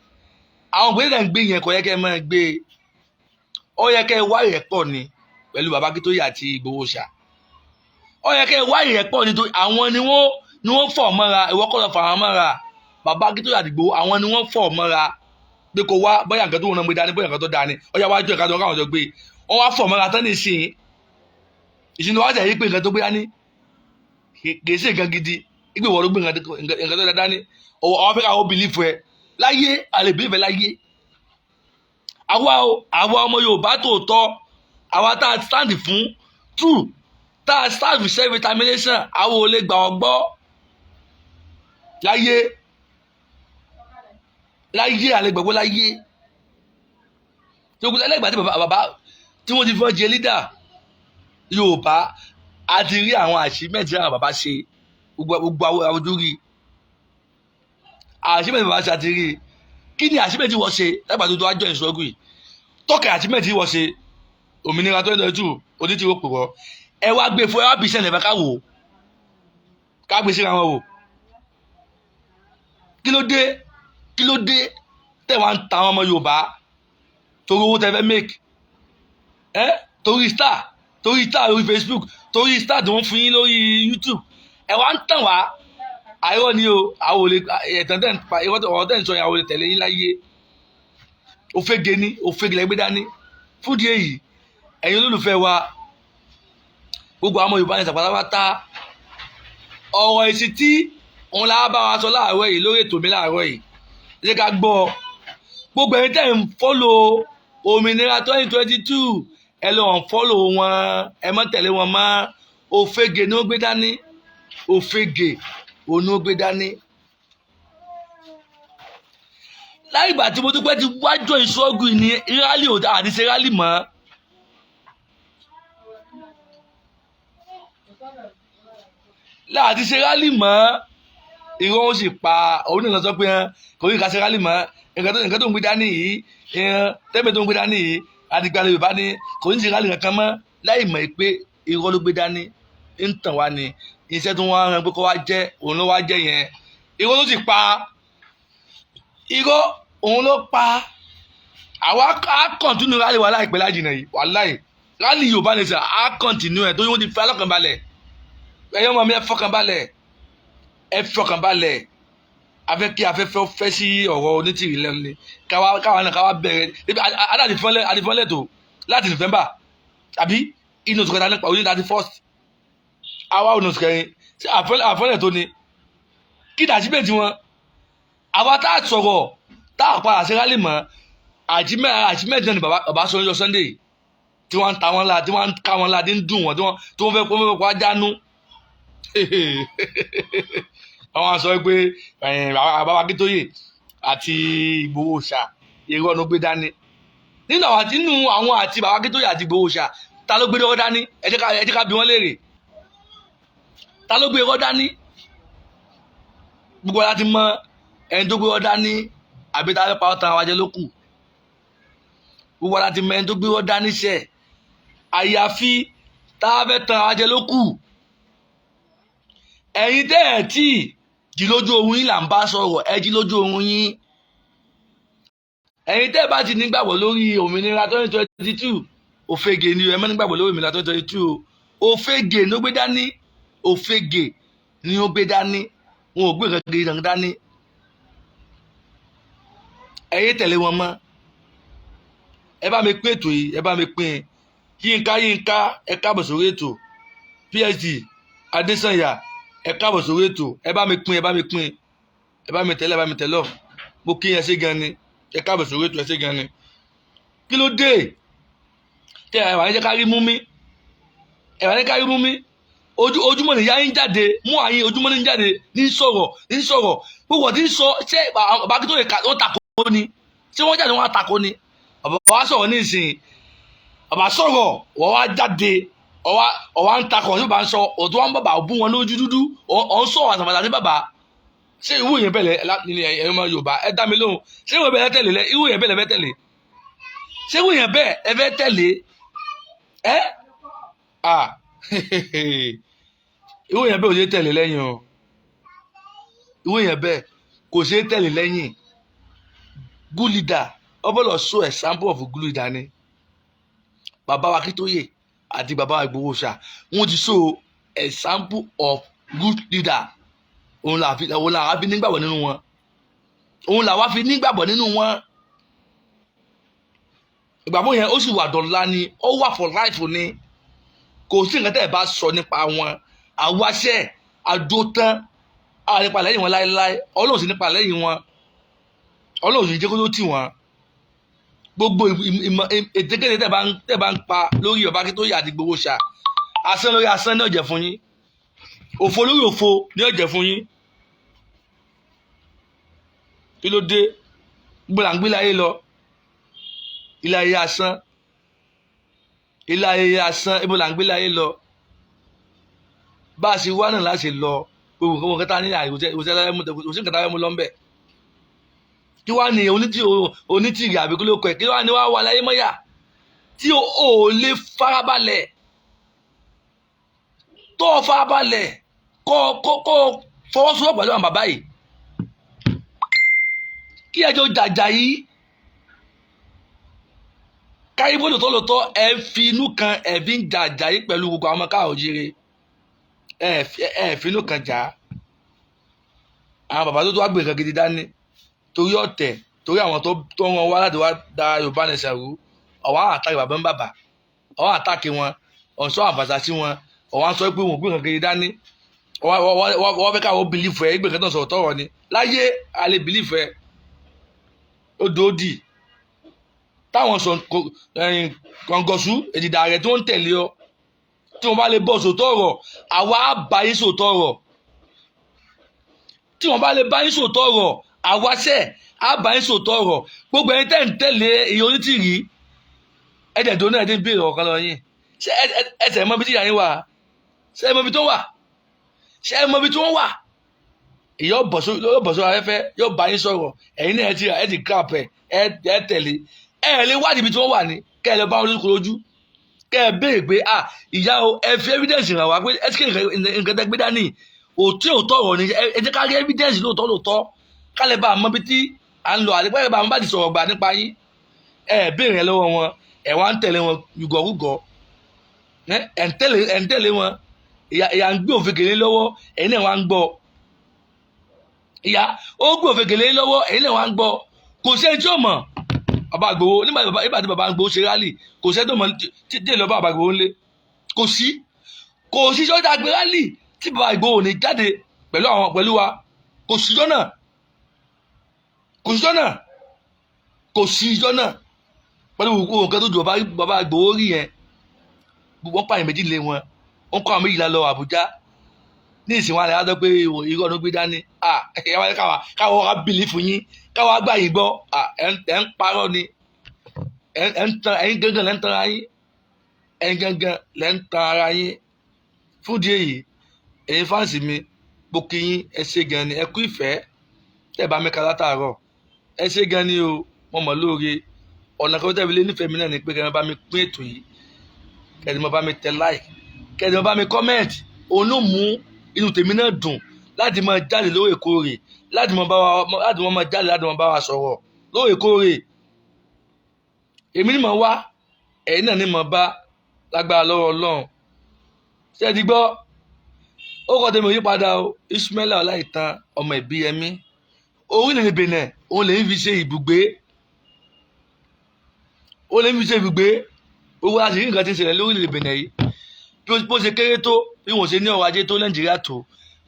àwọn òpin náà ń gbé yẹn, kò yẹ kẹ́ ẹ máa gbé. Ó yẹ kẹ́ ẹ wá ìrẹ́pọ̀ ni pẹ̀lú bàbá Akíntóyè àti Ìgbòho ṣá. Ó yẹ kẹ́ ẹ wá ìrẹ́pọ̀ ni, tó àwọn ni wọ́n fọ̀ mọ́ra. Ìwọ kọ́ lọ fà wọ́n mọ́ra. Bàbá Akíntóyè àti Ìgbòho, àwọn ni wọ́n fọ̀ mọ́ra pé kò wá, bóyá nǹkan tó wọn gbé dání, bóyá nǹkan tó dání, ó yá wájú ẹ̀ka tó káwọn jọ gbé. Wọ́n wá fọ̀ mọ́ra tán ní ìsìn ìsìn wá jẹ́ yí pé nǹkan tó gbé dání kì í ṣe nǹkan gidi, ìgbé wọ́n ló gbé nǹkan tó dání. Ọwọ́ fẹ́ káwọn believe ẹ láyé, àlè believe ẹ láyé. Àwa o, àwa ọmọ Yorùbá tòótọ́, àwa tá a stand fún true, tá a stand for self determination, àwọn ò lè gbà ọ́ gbọ́ láyé láyé, àlè gbàgbọ́ láyé. Tó ẹlẹ́gbàá tí bàbá tí wọ́n ti fọ́n jẹ leader Yorùbá, a ti rí àwọn achievement tí àwọn bàbá ṣe, gbogbo àwùjọ rí achievement bàbá ṣe, àti rí. Kí ni achievement tí wọ́n ṣe lágbàdo tó wá join struggle yìí? Tọ́ka achievement tí wọ́n ṣe. Òmìnira 2022, onítìrò pòrọ̀, ẹ wá gbé fún ẹ, wá bí sẹ́lẹ̀ fẹ́ ká wò ó, ká gbé síra wọn wò. Kí ló dé? Kí ló dé tẹ̀ wá ń ta àwọn ọmọ Yorùbá torí owó tẹ fẹ́ make ẹ, torí star, torí star lórí Facebook, torí star tí wọ́n fún yín lórí YouTube, ẹ wá ń tàn wá? Àìrọ́ ni o. Àwọn ò lè ẹ̀tàn tẹ̀ ń pa ọ̀rọ̀ tẹ̀ ń sọ yẹn, àwọn ò lè tẹ̀lé yín láyé. Òfégè ni, òfégè lẹ́gbẹ́ dání. Fúdi èyí, ẹ̀yin olólùfẹ́ wa, gbogbo àwọn Yorùbá ní sàpátápátá, ọ̀rọ̀ èsì tí òun là bá wa sọ láàárọ̀ yìí lórí ètò mi láàárọ̀ yìí, ẹ jẹ́ ká gbọ́. Gbogbo ẹ̀yin tẹ́ ń follow òmìnira 2022, ẹ lọ ń follow wọn, ẹ má tẹ̀lé wọn mọ́. Òfégè ni ó gbé dání, òfégè òun ni ó gbé dání. Láì ìgbà tí mo dúpẹ́ ti wájọ ìṣọ́gun ní rally, ò àti ṣe rally mọ́. Láti ṣe rally mọ́, irọ́ ó sì pa òun nìkan sọ pé kò ní ká ṣe rally mọ́. Nǹkan tó ń gbé dání yìí, tẹ́lẹ̀ tó ń gbé dání yìí, àdìgbàlẹ̀ Yorùbá ni, kò ní ṣe rally kankan mọ́, láì mọ̀ pé irọ́ ló gbé dání, ń tàn wá ni. Iṣẹ́ tó wọ́n rán pé kó wá jẹ́ òun ló wá jẹ́ yẹn. Irọ́ ló sì pa, irọ́ òun ló pa. Àwa á continue rally wa láìpẹ́ lájìnà yìí. Wàláì, rally Yorùbá ní sà á continue ẹ̀, tó wọ́n ti fi alọ́kàn balẹ̀. Ẹ̀yọ́ ọmọ mi, ẹ fọkàn balẹ̀, ẹ fọkàn balẹ̀. Afẹ́ kí afẹ́fẹ́ fẹ́ sí ọ̀rọ̀ onítìrì lẹ́nu ni káwa káwa náà káwa bẹ̀rẹ̀ adàdìfọ́lẹ̀ tó láti November àbí inú oṣù kẹta nípa oní 31st, àwa ò ní oṣù kẹrin sí àfọ́lẹ̀ tó ni kí dàsíbẹ̀ tí wọn. Àwa tá a sọ̀rọ̀ tá a padà sí rally mọ́, àjímẹ́ náà ni bàbá sọ ní Sunday tí wọ́n ń ta wọn la, tí wọ́n ń ká wọn la, tí ń dùn wọn, tí wọ́n fẹ́ kó fẹ́ kó ajánú. Àwọn sọ pé bàbá Akíntóyè àti Ìgbòho ṣá, irọ́ ló gbé dání. Nínú àwọn àti bàbá Akíntóyè àti Ìgbòho ṣá, ta ló gbé irọ́ dání? Ẹ jẹ́ ká bi wọ́n léèrè, ta ló gbé irọ́ dání? Gbogbo wa ti mọ ẹni tó gbé irọ́ dání, àbí ta ló pa ọ́ tan àwọn ajẹ́ ló kù. Gbogbo wa ti mọ ẹni tó gbé irọ́ dání sẹ́, àyàfi tá a fẹ́ tan àwọn ajẹ́ ló kù. Ẹ̀yin tẹ́ ẹ̀ tí jí lójú oorun yín là ń bá sọ̀rọ̀, ẹ jí lójú oorun yín. Ẹ̀yin tẹ́ ẹ bá ti nígbàgbọ́ lórí òmìnira 2022, òfegè ni ẹ má nígbàgbọ́ lórí òmìnira 2022 o. Òfegè ni ó gbé dání, òfegè ni ó gbé dání, wọn ò gbé nǹkan gidi kan dání. Ẹ yé tẹ̀lé wọn mọ́. Ẹ bá mi pín ètò yìí, ẹ bá mi pín. Yínká Yínká, ẹ káàbọ̀ sórí ètò. PSD Adésànyà, ẹ káàbọ̀ sórí ètò. Ẹ bá mi pín, ẹ bá mi pín, ẹ bá mi tẹ̀lé, ẹ bá mi tẹ̀lé. Mo kí ẹ ṣé gan ni. Ẹ káàbọ̀ sórí ètò, ẹ ṣé gan ni. Kí ló dé tẹ ẹ wà ní jẹ́ ká rí mú mi? Ẹ wà ní ká rí mú mi. Ojú ojúmọ́ nìyá yín jáde mú àyín, ojúmọ́ ní jáde ní sọ̀rọ̀, ní sọ̀rọ̀ gbogbo ọ̀tí ń sọ. Ṣé bàbá kí tó lè wọ́n takò ni? Ṣé wọ́n jáde, wọ́n takò ni? Bàbá wa sọ̀rọ̀ ní ìsìn, bàbá sọ̀rọ̀, wọ́n wá jáde, ọ̀wá ń takọ̀ tí bàbá ń sọ ọ̀tún wọn. Bàbá bú wọn lójú dúdú, ọ̀ ń sọ̀rọ̀ àtàmàtà sí bàbá. Ṣé ìwú yẹn bẹ̀lẹ̀ ní ẹ̀yọ́ ọmọ Yorùbá? Ẹ dá mi lóhùn. Ṣé ìwú yẹn tẹ̀lé lẹ? Ìwú yẹn bẹ̀lẹ̀ fẹ́ tẹ̀lé? Ṣé ìwú yẹn bẹ́ẹ̀ ẹ fẹ́ tẹ̀lé? Ẹ à ìwú yẹn bẹ́ẹ̀ ò ṣe tẹ̀lé lẹ́yìn o. Ìwú yẹn bẹ́ẹ̀ kò ṣe tẹ̀lé lẹ́yìn. Good leader, ọ bọ́lọ̀ show example of good leader ni bàbá wa Akíntóyè àti bàbá wa Ìgbòho ṣá. Wọ́n ti show example of good leader. Òun là fi nígbàgbọ́ nínú wọn, òun là wá fi nígbàgbọ́ nínú wọn. Ìgbàgbọ́ yẹn, ó sì wà dọ̀la ni, ó wà for life ni. Kò sí nǹkan tẹ́ ẹ bá sọ nípa wọn, àwáṣẹ́ àdótán àwọn nípa lẹ́yìn wọn láéláé. Ọlọ́run sì nípa lẹ́yìn wọn, Ọlọ́run sì jẹ́ kó tó tì wọ́n. Gbogbo ìmọ̀ ètekéte tẹ́ bá ń pa lórí bàbá Akíntóyè àti Ìgbòho ṣá, asán lórí asán ní ọ̀jẹ̀ fún yín, òfo lórí òfo ní ọ̀jẹ̀ fún yín. Kí ló dé? Gbogbo là ń gbé láyé lọ, ilé ayé asán, ilé ayé asán. Ibo là ń gbé láyé lọ? Bá a ṣe wá náà láṣẹ lọ. Gbogbo nǹkan tá a ní, ìwòsàn nǹkan tá a fẹ́ mú lọ ń bẹ̀. Kí wàá ní onítìrì àbí kí ló kọ ẹ? Kí wàá ní wàá wà láyé mọ́yà tí o ò lè farabalẹ̀, tó o farabalẹ̀ kó fọwọ́sowọ́pọ̀ pẹ̀lú àwọn bàbá yìí, kí ẹjọ́ jàjà yìí káyé bó lòótọ́ lòótọ́? Ẹ fi inú kan, ẹ fi ń jàjà yìí pẹ̀lú gbogbo àwọn ọmọ káà òjìrè. Ẹ fi inú kan jà á. Àwọn bàbá tó tó wá gbé nǹkan gidi dání, torí ọ̀tẹ̀, torí àwọn tó wọn wá láti wá da Yorùbá nation rú, ọ̀wá attack bàbá ń bàbà, ọ̀wá attack wọn, ọ̀sọ́ àbàṣà sí wọn, ọ̀wá sọ pé wọn ò gbé nǹkan gidi dání. Wọ́n fẹ́ káwọn believe ẹ̀ gbé nǹkan tó ń sọ̀rọ̀ tọ̀rọ̀ ni láyé a lè believe ẹ̀. Ó dòódì táwọn sọ kọ̀ǹgọ̀sù èdìdà rẹ̀ tó ń tẹ̀lé ọ, tí wọ́n bá lè bọ́ sòótọ́ ọ̀rọ̀, àwa á bá yín sòótọ́ ọ̀rọ̀. Tí wọ́n bá lè bá yín sòótọ́ ọ̀rọ̀, àwa sẹ̀ á bá yín sòótọ́ ọ̀rọ̀. Gbogbo ẹni tẹ́ ń tẹ̀lé iye onítìrí ẹ̀jẹ̀ tó náà, ẹ̀ ti ń béèrè ọ̀kan lọ yín. Ṣé ẹsẹ̀ mọ ibi tí ìyá yín wà? Ṣé ẹ mọ ibi tó wà? Ṣé ẹ mọ ibi tí wọ́n wà? Ìyá bọ̀ sórí afẹ́fẹ́, yóò bá yín sọ̀rọ̀. Ẹ̀yin náà ẹ ti grab ẹ, ẹ tẹ̀lé. Ẹ lè wádìí ibi tí wọ́n wà ní, kẹ́ ẹ lọ bá wọn lójú lójú, kẹ́ ẹ béèrè pé, "Ah, ìyá o, ẹ fi evidence hàn wá pé ẹ ti nǹkan tẹ́ gbé dání òtí òótọ́ ọ̀rọ̀ ni. Ẹ jẹ́ ká rí evidence lóòótọ́ lóòótọ́, ká lè bá a mọ ibi tí à ń lọ àti pé bá a bá ti sọ̀rọ̀ gbà nípa yín." Ẹ béèrè lọ́wọ́ wọn, ẹ wá ń tẹ̀lé wọn yùgọ̀rúgọ̀, ẹ ń tẹ̀lé wọn. Ìyá ń gbé òfin kèlé lọ́wọ́, ẹ̀yin náà wá ń gbọ́. Ìyá ó gbé òfin kèlé lọ́wọ́, ẹ̀yin náà wá ń gbọ́. Kò sí ẹni tí ó mọ̀ bàbá Ìgbòho. Nígbà tí bàbá Ìgbòho ṣe rally, kò sẹ́ni tó mọ̀ tí dé lọ bá bàbá Ìgbòho ńlé. Kò sí sọ́jà gbé rally tí bàbá Ìgbòho ní jáde pẹ̀lú àwọn pẹ̀lú wa. Kò sí jọ́ náà, kò sí jọ́ náà, kò sí ijọ́ náà. Pẹ̀lú gbogbo nǹkan tó ju bàbá Ìgbòho rí yẹn, wọ́n pààyàn méjì lé wọn, wọ́n kọ́ àwọn méjìlá lọ Àbújá ní ìsìn wọn àlẹ́ àdó pé irọ́ ló gbé dání. Káwa wá believe yín, káwa gbà yín gbọ́. Ẹ̀ ń parọ́ ni, ẹ̀ ń tan ẹ̀yin gangan, lẹ́ ń tan ara yín, ẹ̀yin gangan lẹ́ ń tan ara yín. Fún ìdí èyí, ẹ̀yin fans mi, mo kí yín, ẹ ṣé gan ni, ẹ kú ìfẹ́ tẹ́ ẹ bá mi ka látàárọ̀. Ẹ ṣé gan ni o, mo mọ̀ lóore. Ọ̀nà kan tẹ́ fi lé nífẹ̀ẹ́ mi náà ni pé kẹ́ ẹ bá mi pín ètò yìí, kẹ́ ẹ bá mi tẹ like, kẹ́ ẹ bá mi comment. Òun ló mú inú tèmi náà dùn láti máa jáde lóòrèkóòrè, láti máa jáde, láti máa bá wa sọ̀rọ̀ lóòrèkóòrè. Èmi ni mo wá, ẹ̀yin náà ni mo bá lágbára lọ́wọ́ Ọlọ́run. Ṣé ẹ ti gbọ́? Ó kọ́ tèmi ò yí padà o. Ismaila Ọláìtàn ọmọ Ìbíyẹmí, orílẹ̀-èdè Benin òun lè ń fi ṣe ibùgbé, òun lè ń fi ṣe ibùgbé. Owó láti rí nǹkan tí ń ṣẹlẹ̀ lórílẹ̀-èdè Benin yìí. Bí ó ṣe kéré tó, bí wọ́n ṣe ní ọrọ̀ ajé tó Nàìjíríà tó,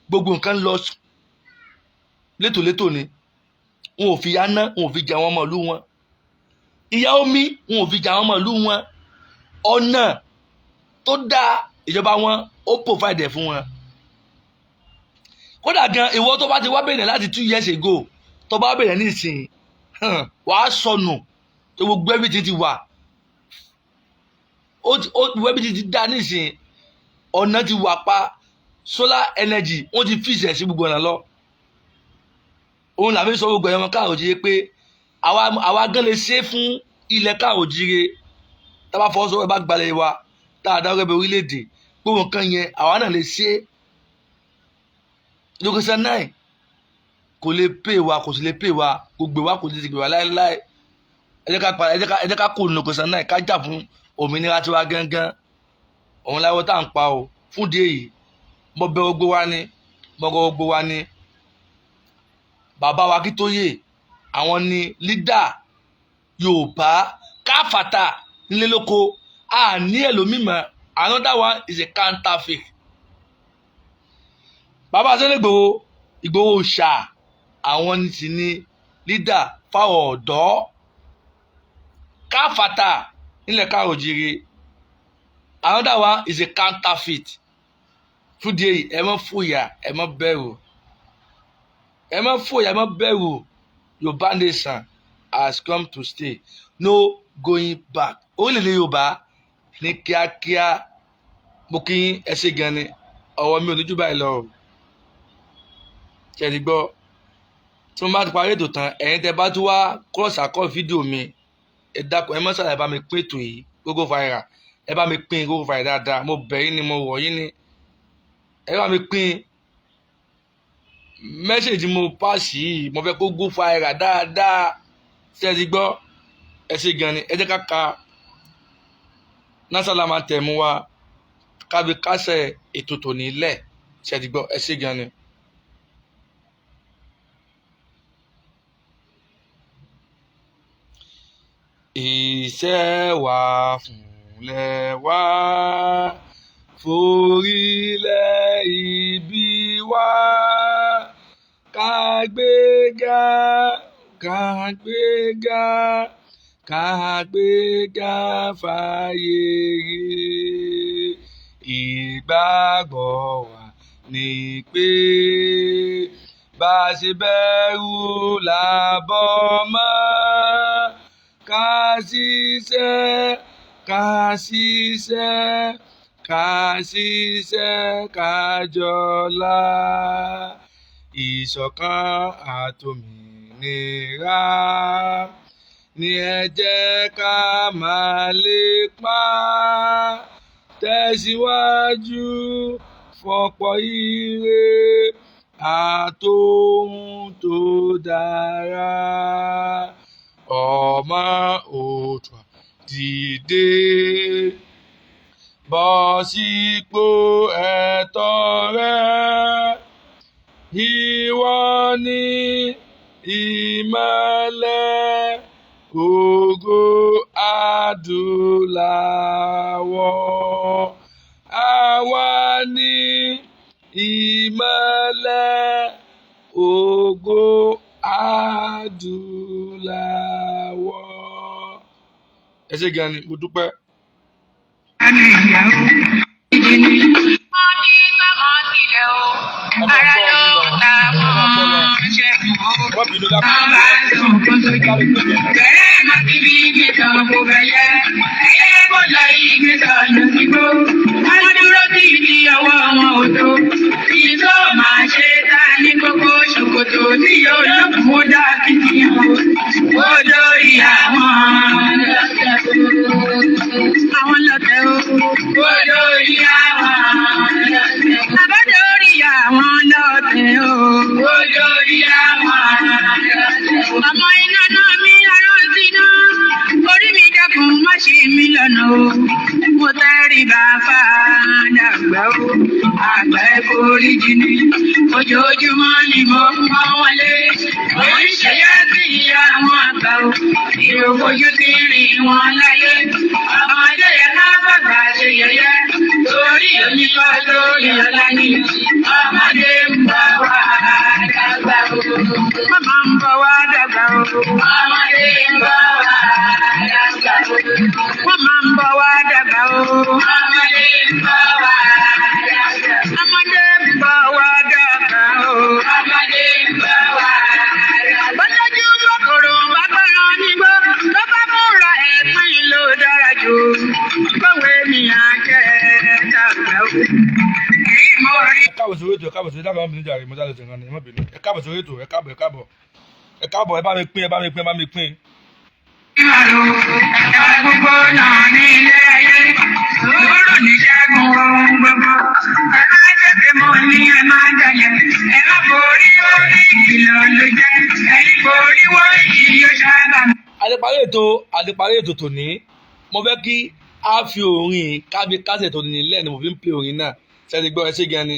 gbogbo nǹkan lọ létòlétò ni. Wọn ò fi yá ná, wọn ò fi jẹ àwọn ọmọ ìlú wọn. Ìyà omi, wọn ò fi jẹ àwọn ọmọ ìlú wọn. Ọ̀nà tó dáa, ìjọba wọn ó provide ẹ̀ fún wọn. Kódà gan, ìwọ tó bá ti wá bẹ̀rẹ̀ láti 2 years ago, tó bá bẹ̀rẹ̀ nísìnyí, wàá sọnù tó. Gbogbo everything ti wà, ó everything ti dá nísìnyí. Ọ̀nà ti wà pa, solar energy wọ́n ti fìṣẹ̀ sí gbogbo ọ̀nà lọ. Òun làfi sọ gbogbo ẹ̀yọ́ káàró jíire pé àwa gan lè ṣe fún ilẹ̀ káàró jíire. Tá a bá fọwọ́sowọ́pọ̀, bá gbalẹ̀ wa, tá a dáwọ́ ẹgbẹ́ orílẹ̀-èdè, gbogbo nǹkan yẹn àwa náà lè ṣe. Location nine kò lè pè wá, kò sì lè pè wá, gbogbo wa kò lè gbè wá láéláé. Ẹ jẹ́ ká pa, ẹ jẹ́ ká kó location nine, ká jà fún òmìnira tiwa gángan. Òun láwọ́ tá à ń pa o. Fún díẹ̀ yìí, mo bẹ̀ gbogbo wa ní, mo rọ̀ gbogbo wa ní. Bàbá wa Akíntóyè, àwọn ni leader Yorùbá káfàtà nílé lóko. A ní ẹlòmímọ̀. Another one is a counterfeit. Bàbá Sunday Igboho, Igboho ṣá, àwọn sì ni leader fáwọn ọ̀dọ́ káfàtà nílẹ̀ káàròjìrè. Another one is a counterfeit. Fún díẹ̀ yìí, ẹ má fòyà, ẹ má bẹ̀rù, ẹ má fòyà, ẹ má bẹ̀rù. Yorùbá nation has come to stay, no going back. Orílẹ̀-èdè Yorùbá ní kíákíá. Mo kí ẹ ṣe gan ni. Ọ̀rọ̀ mi ò ní jù báyìí lọ. Ṣe ti gbọ́? Tí mo bá ti parí ètò tán, ẹ̀yin tẹ́ bá tún wá cross across fídíò mi, ẹ dákun, ẹ má ṣàlàyé, bá mi pín ètò yìí gbogbo viral. Ẹ bá mi pín gbogbo viral dáadáa. Mo bẹ̀ yín ni, mo wọ̀ yín ni, ẹ bá mi pín message mo pass yìí. Mo fẹ́ kó go viral dáadáa. Ṣe ti gbọ́? Ẹ ṣe gan ni. Ẹ jẹ́ ká ka national anthem wa, kábi kásẹ̀ ètò tòní lẹ̀. Ṣe ti gbọ́? Ẹ ṣe gan ni. Iṣẹ́ wa fúnlẹ̀ wa, forílẹ̀ ibi wa, kàgbéga, kàgbéga, kàgbéga fáyé rí. Ìgbàgbọ́ wa ni pé bá a ṣe bẹ̀rù làbọ̀ mọ́, ká ṣiṣẹ́, ká ṣiṣẹ́, ká ṣiṣẹ́, ká jọlá. Ìṣọ̀kan àtòmìnira ní ẹ jẹ́ ká máa lépa, tẹ̀síwájú fọ̀pọ̀ ire àtohun tó dára. Ọmọ Oòduà dìde, bọ́ sípò ẹ̀tọ́ rẹ. Ìwọ ni ìmọ́lẹ̀ ògo adúláwọ̀. Àwa ni ìmọ́lẹ̀ ògo adúláwọ̀. Ẹ ṣé gan ni, mo dúpẹ́. Wọ́n ní bámọ́ sílẹ̀ o, Ẹ máa ara gbọ́ ló yín lọ. ta Ẹ máa gbọ́ lọ. wọ́n ṣẹ́gun o. Má bínú, dákun. Bàbá sunkún sójú. Bẹ̀rẹ̀ má ti fi igi tán kò bẹ̀yẹ. Ẹyẹ kò lọ igi sọnù sígbó. Wọ́n dúró sí ibi ọwọ́ wọn ò tó. Ìtò máa ṣe ta ní kókó ṣòkòtò tí yóò lókun ó dá kìtìyàn o. Ó dórí àwọn lọ́tẹ̀ o. Àwọn lọ́tẹ̀ o. Ó dórí àwọn lọ́tẹ̀ o. Àbádórí àwọn lọ́tẹ̀ o. Ó dórí àwọn lọ́tẹ̀ o. Ọmọ iná náà mi arán síná. Orí mi dákun má ṣe mí lọ́nà o. Mo tẹ́rì bá fàdàgbà o. Àgbà forí jìnnì. Ojoojúmọ́ ni mo ń pọ́n wọlé. Mo ń ṣẹ̀yà sí àwọn àgbà o. Ìròfojú ti rìn wọn láyé. Ọmọdé yẹn ká bàgbà ṣe yẹ̀yẹ́. Torí ọ̀la ni. Ọmọdé ń bọ̀ wá dàgbà o. Màmá ń bọ̀ wá dàgbà o. Ọmọdé ń bọ̀ wá dàgbà o. Wọ́n máa ń bọ̀ wá dàgbà o. Ọmọdé ń bọ̀ wá dàgbà o. Ọmọdé ń bọ̀ wá dàgbà o. Ọmọdé ń bọ̀ wá dàgbà o. Bọ́lájú kòkòrò bá gbọ́ràn nígbó. Tó bá múra ẹ̀pín ló dára jù. Kọ̀wé mi àjẹ́ dàgbà o. Èyí mo rí. Ẹ káàbọ̀ sórí ètò, ẹ káàbọ̀ sórí ètò. Dábàá mi níjà rè mo dá lọ sẹ̀ngàn ni, ẹ má bínú. Ẹ káàbọ̀ sórí ètò, ẹ káàbọ̀, ẹ káàbọ̀, ẹ káàbọ̀. Ẹ bá mi pín, ẹ bá mi pín, ẹ bá mi pín. Ìmàlò ẹ̀ka gbogbo náà ní ilé ayé. Sùúrù ní ṣẹ́gun ohun gbogbo. Ẹ má jẹ́ pé mo ní ẹ má jalè. Ẹ má borí orí, ìkìlọ̀ ló jẹ́. Ẹni borí wọ́n yìí yóò sábà. Àdìparí ètò, àdìparí ètò tòní. Mo fẹ́ kí a fi orin kábi kásẹ̀ tòní nílẹ̀ ni mo fi ń pè orin náà. Ṣẹ́ni gbọ́, ẹ ṣé gan ni.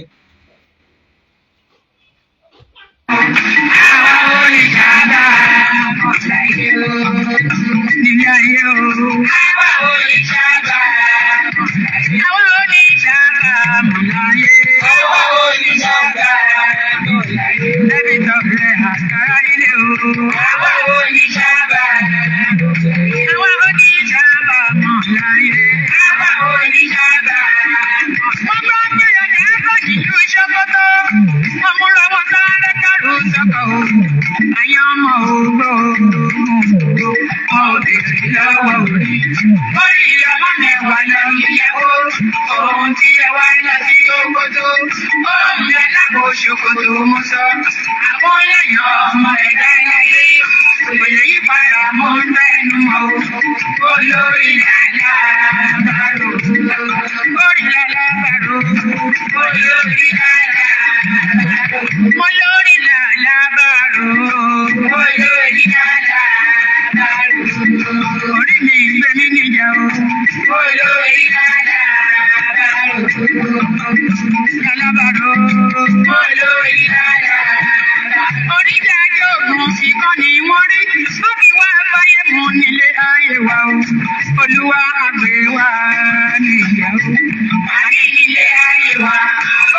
Àwa oníṣàbà láyé o. Nílé ayé o. Àwa oníṣàbà láyé. Àwọn oníṣàbà mọ̀ láyé. Àwa oníṣàbà láyé. Lẹ́bi tọ̀fẹ́ àkàrà ilé o. Àwa oníṣàbà láyé. Àwọn oníṣàbà mọ̀ láyé. Àwa oníṣàbà. Wọ́n bá gbìyànjú ẹ̀kọ́ nílùú Sókótó. Wọ́n múra wọn sáré kárù sọ́kọ̀ o. Àyàn ọmọ ògbó Wọn ò bèrè lọ́wọ́ orí. Orí ọmọ mẹ́wàá lọ níyàwó. Ohun tí ẹ wá lọ sí Òkòtó. Ohun aláàbò ṣòkòtò mú sọ. Àwọn lẹ́yìn ọmọ ẹ̀dá láyé. Kò lè yí padà mú bẹ́ẹ̀nu mọ́ o. Olórí alábàárò. Orí alábàárò. Olórí alábàárò. Mo lórí làlábàárò. Olórí alábàárò. Orí mi gbé mi níjà o. Olórí alábàárò. Alábàárò. Olórí alábàárò. Orídájọ́ ògùn ìkan ni wọ́n rí. Wọ́n fi wá báyé mu nílé ayé wa o. Olúwa àgbè wa níyàwó. Àní ilé ayé wa,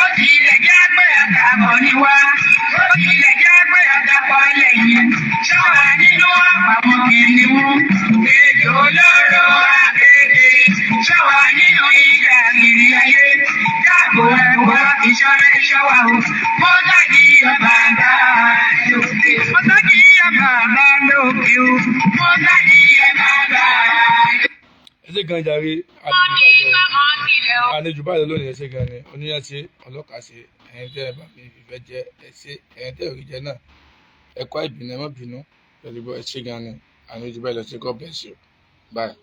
ó tilẹ̀ jẹ́ pé àdàbọ̀ ni wá, ó tilẹ̀ jẹ́ pé àdàpọ̀ lẹ́yìn. Ṣọ́wa nínú àpamọ́ kìnìún, ejò olóró àkékè. Ṣọ́wa nínú ìjà kiri ayé, dáàbò ẹ̀wọ̀ ìṣọ́ra ìṣọ́wa o. Mo tàbí ọba bá lókè. Mo tọ́jú bàbá lókè o. Mo tàbí ọba bá lókè. Ẹ ṣé gan jàre. Àlejò báyìí lónìí, ẹ ṣé gan ni. Oníyàn ṣe, ọlọ́kà ṣe, ẹ̀yin tẹ́ ẹ bá mi fìfẹ́ jẹ, ẹ ṣé. Ẹ̀yin tẹ́ ẹ rí jẹ náà, ẹ kọ́ ìbínú, ẹ má bínú. Pẹ̀lú bọ́, ẹ ṣé gan ni. Àlejò báyìí lọ sí. God bless you. Bye.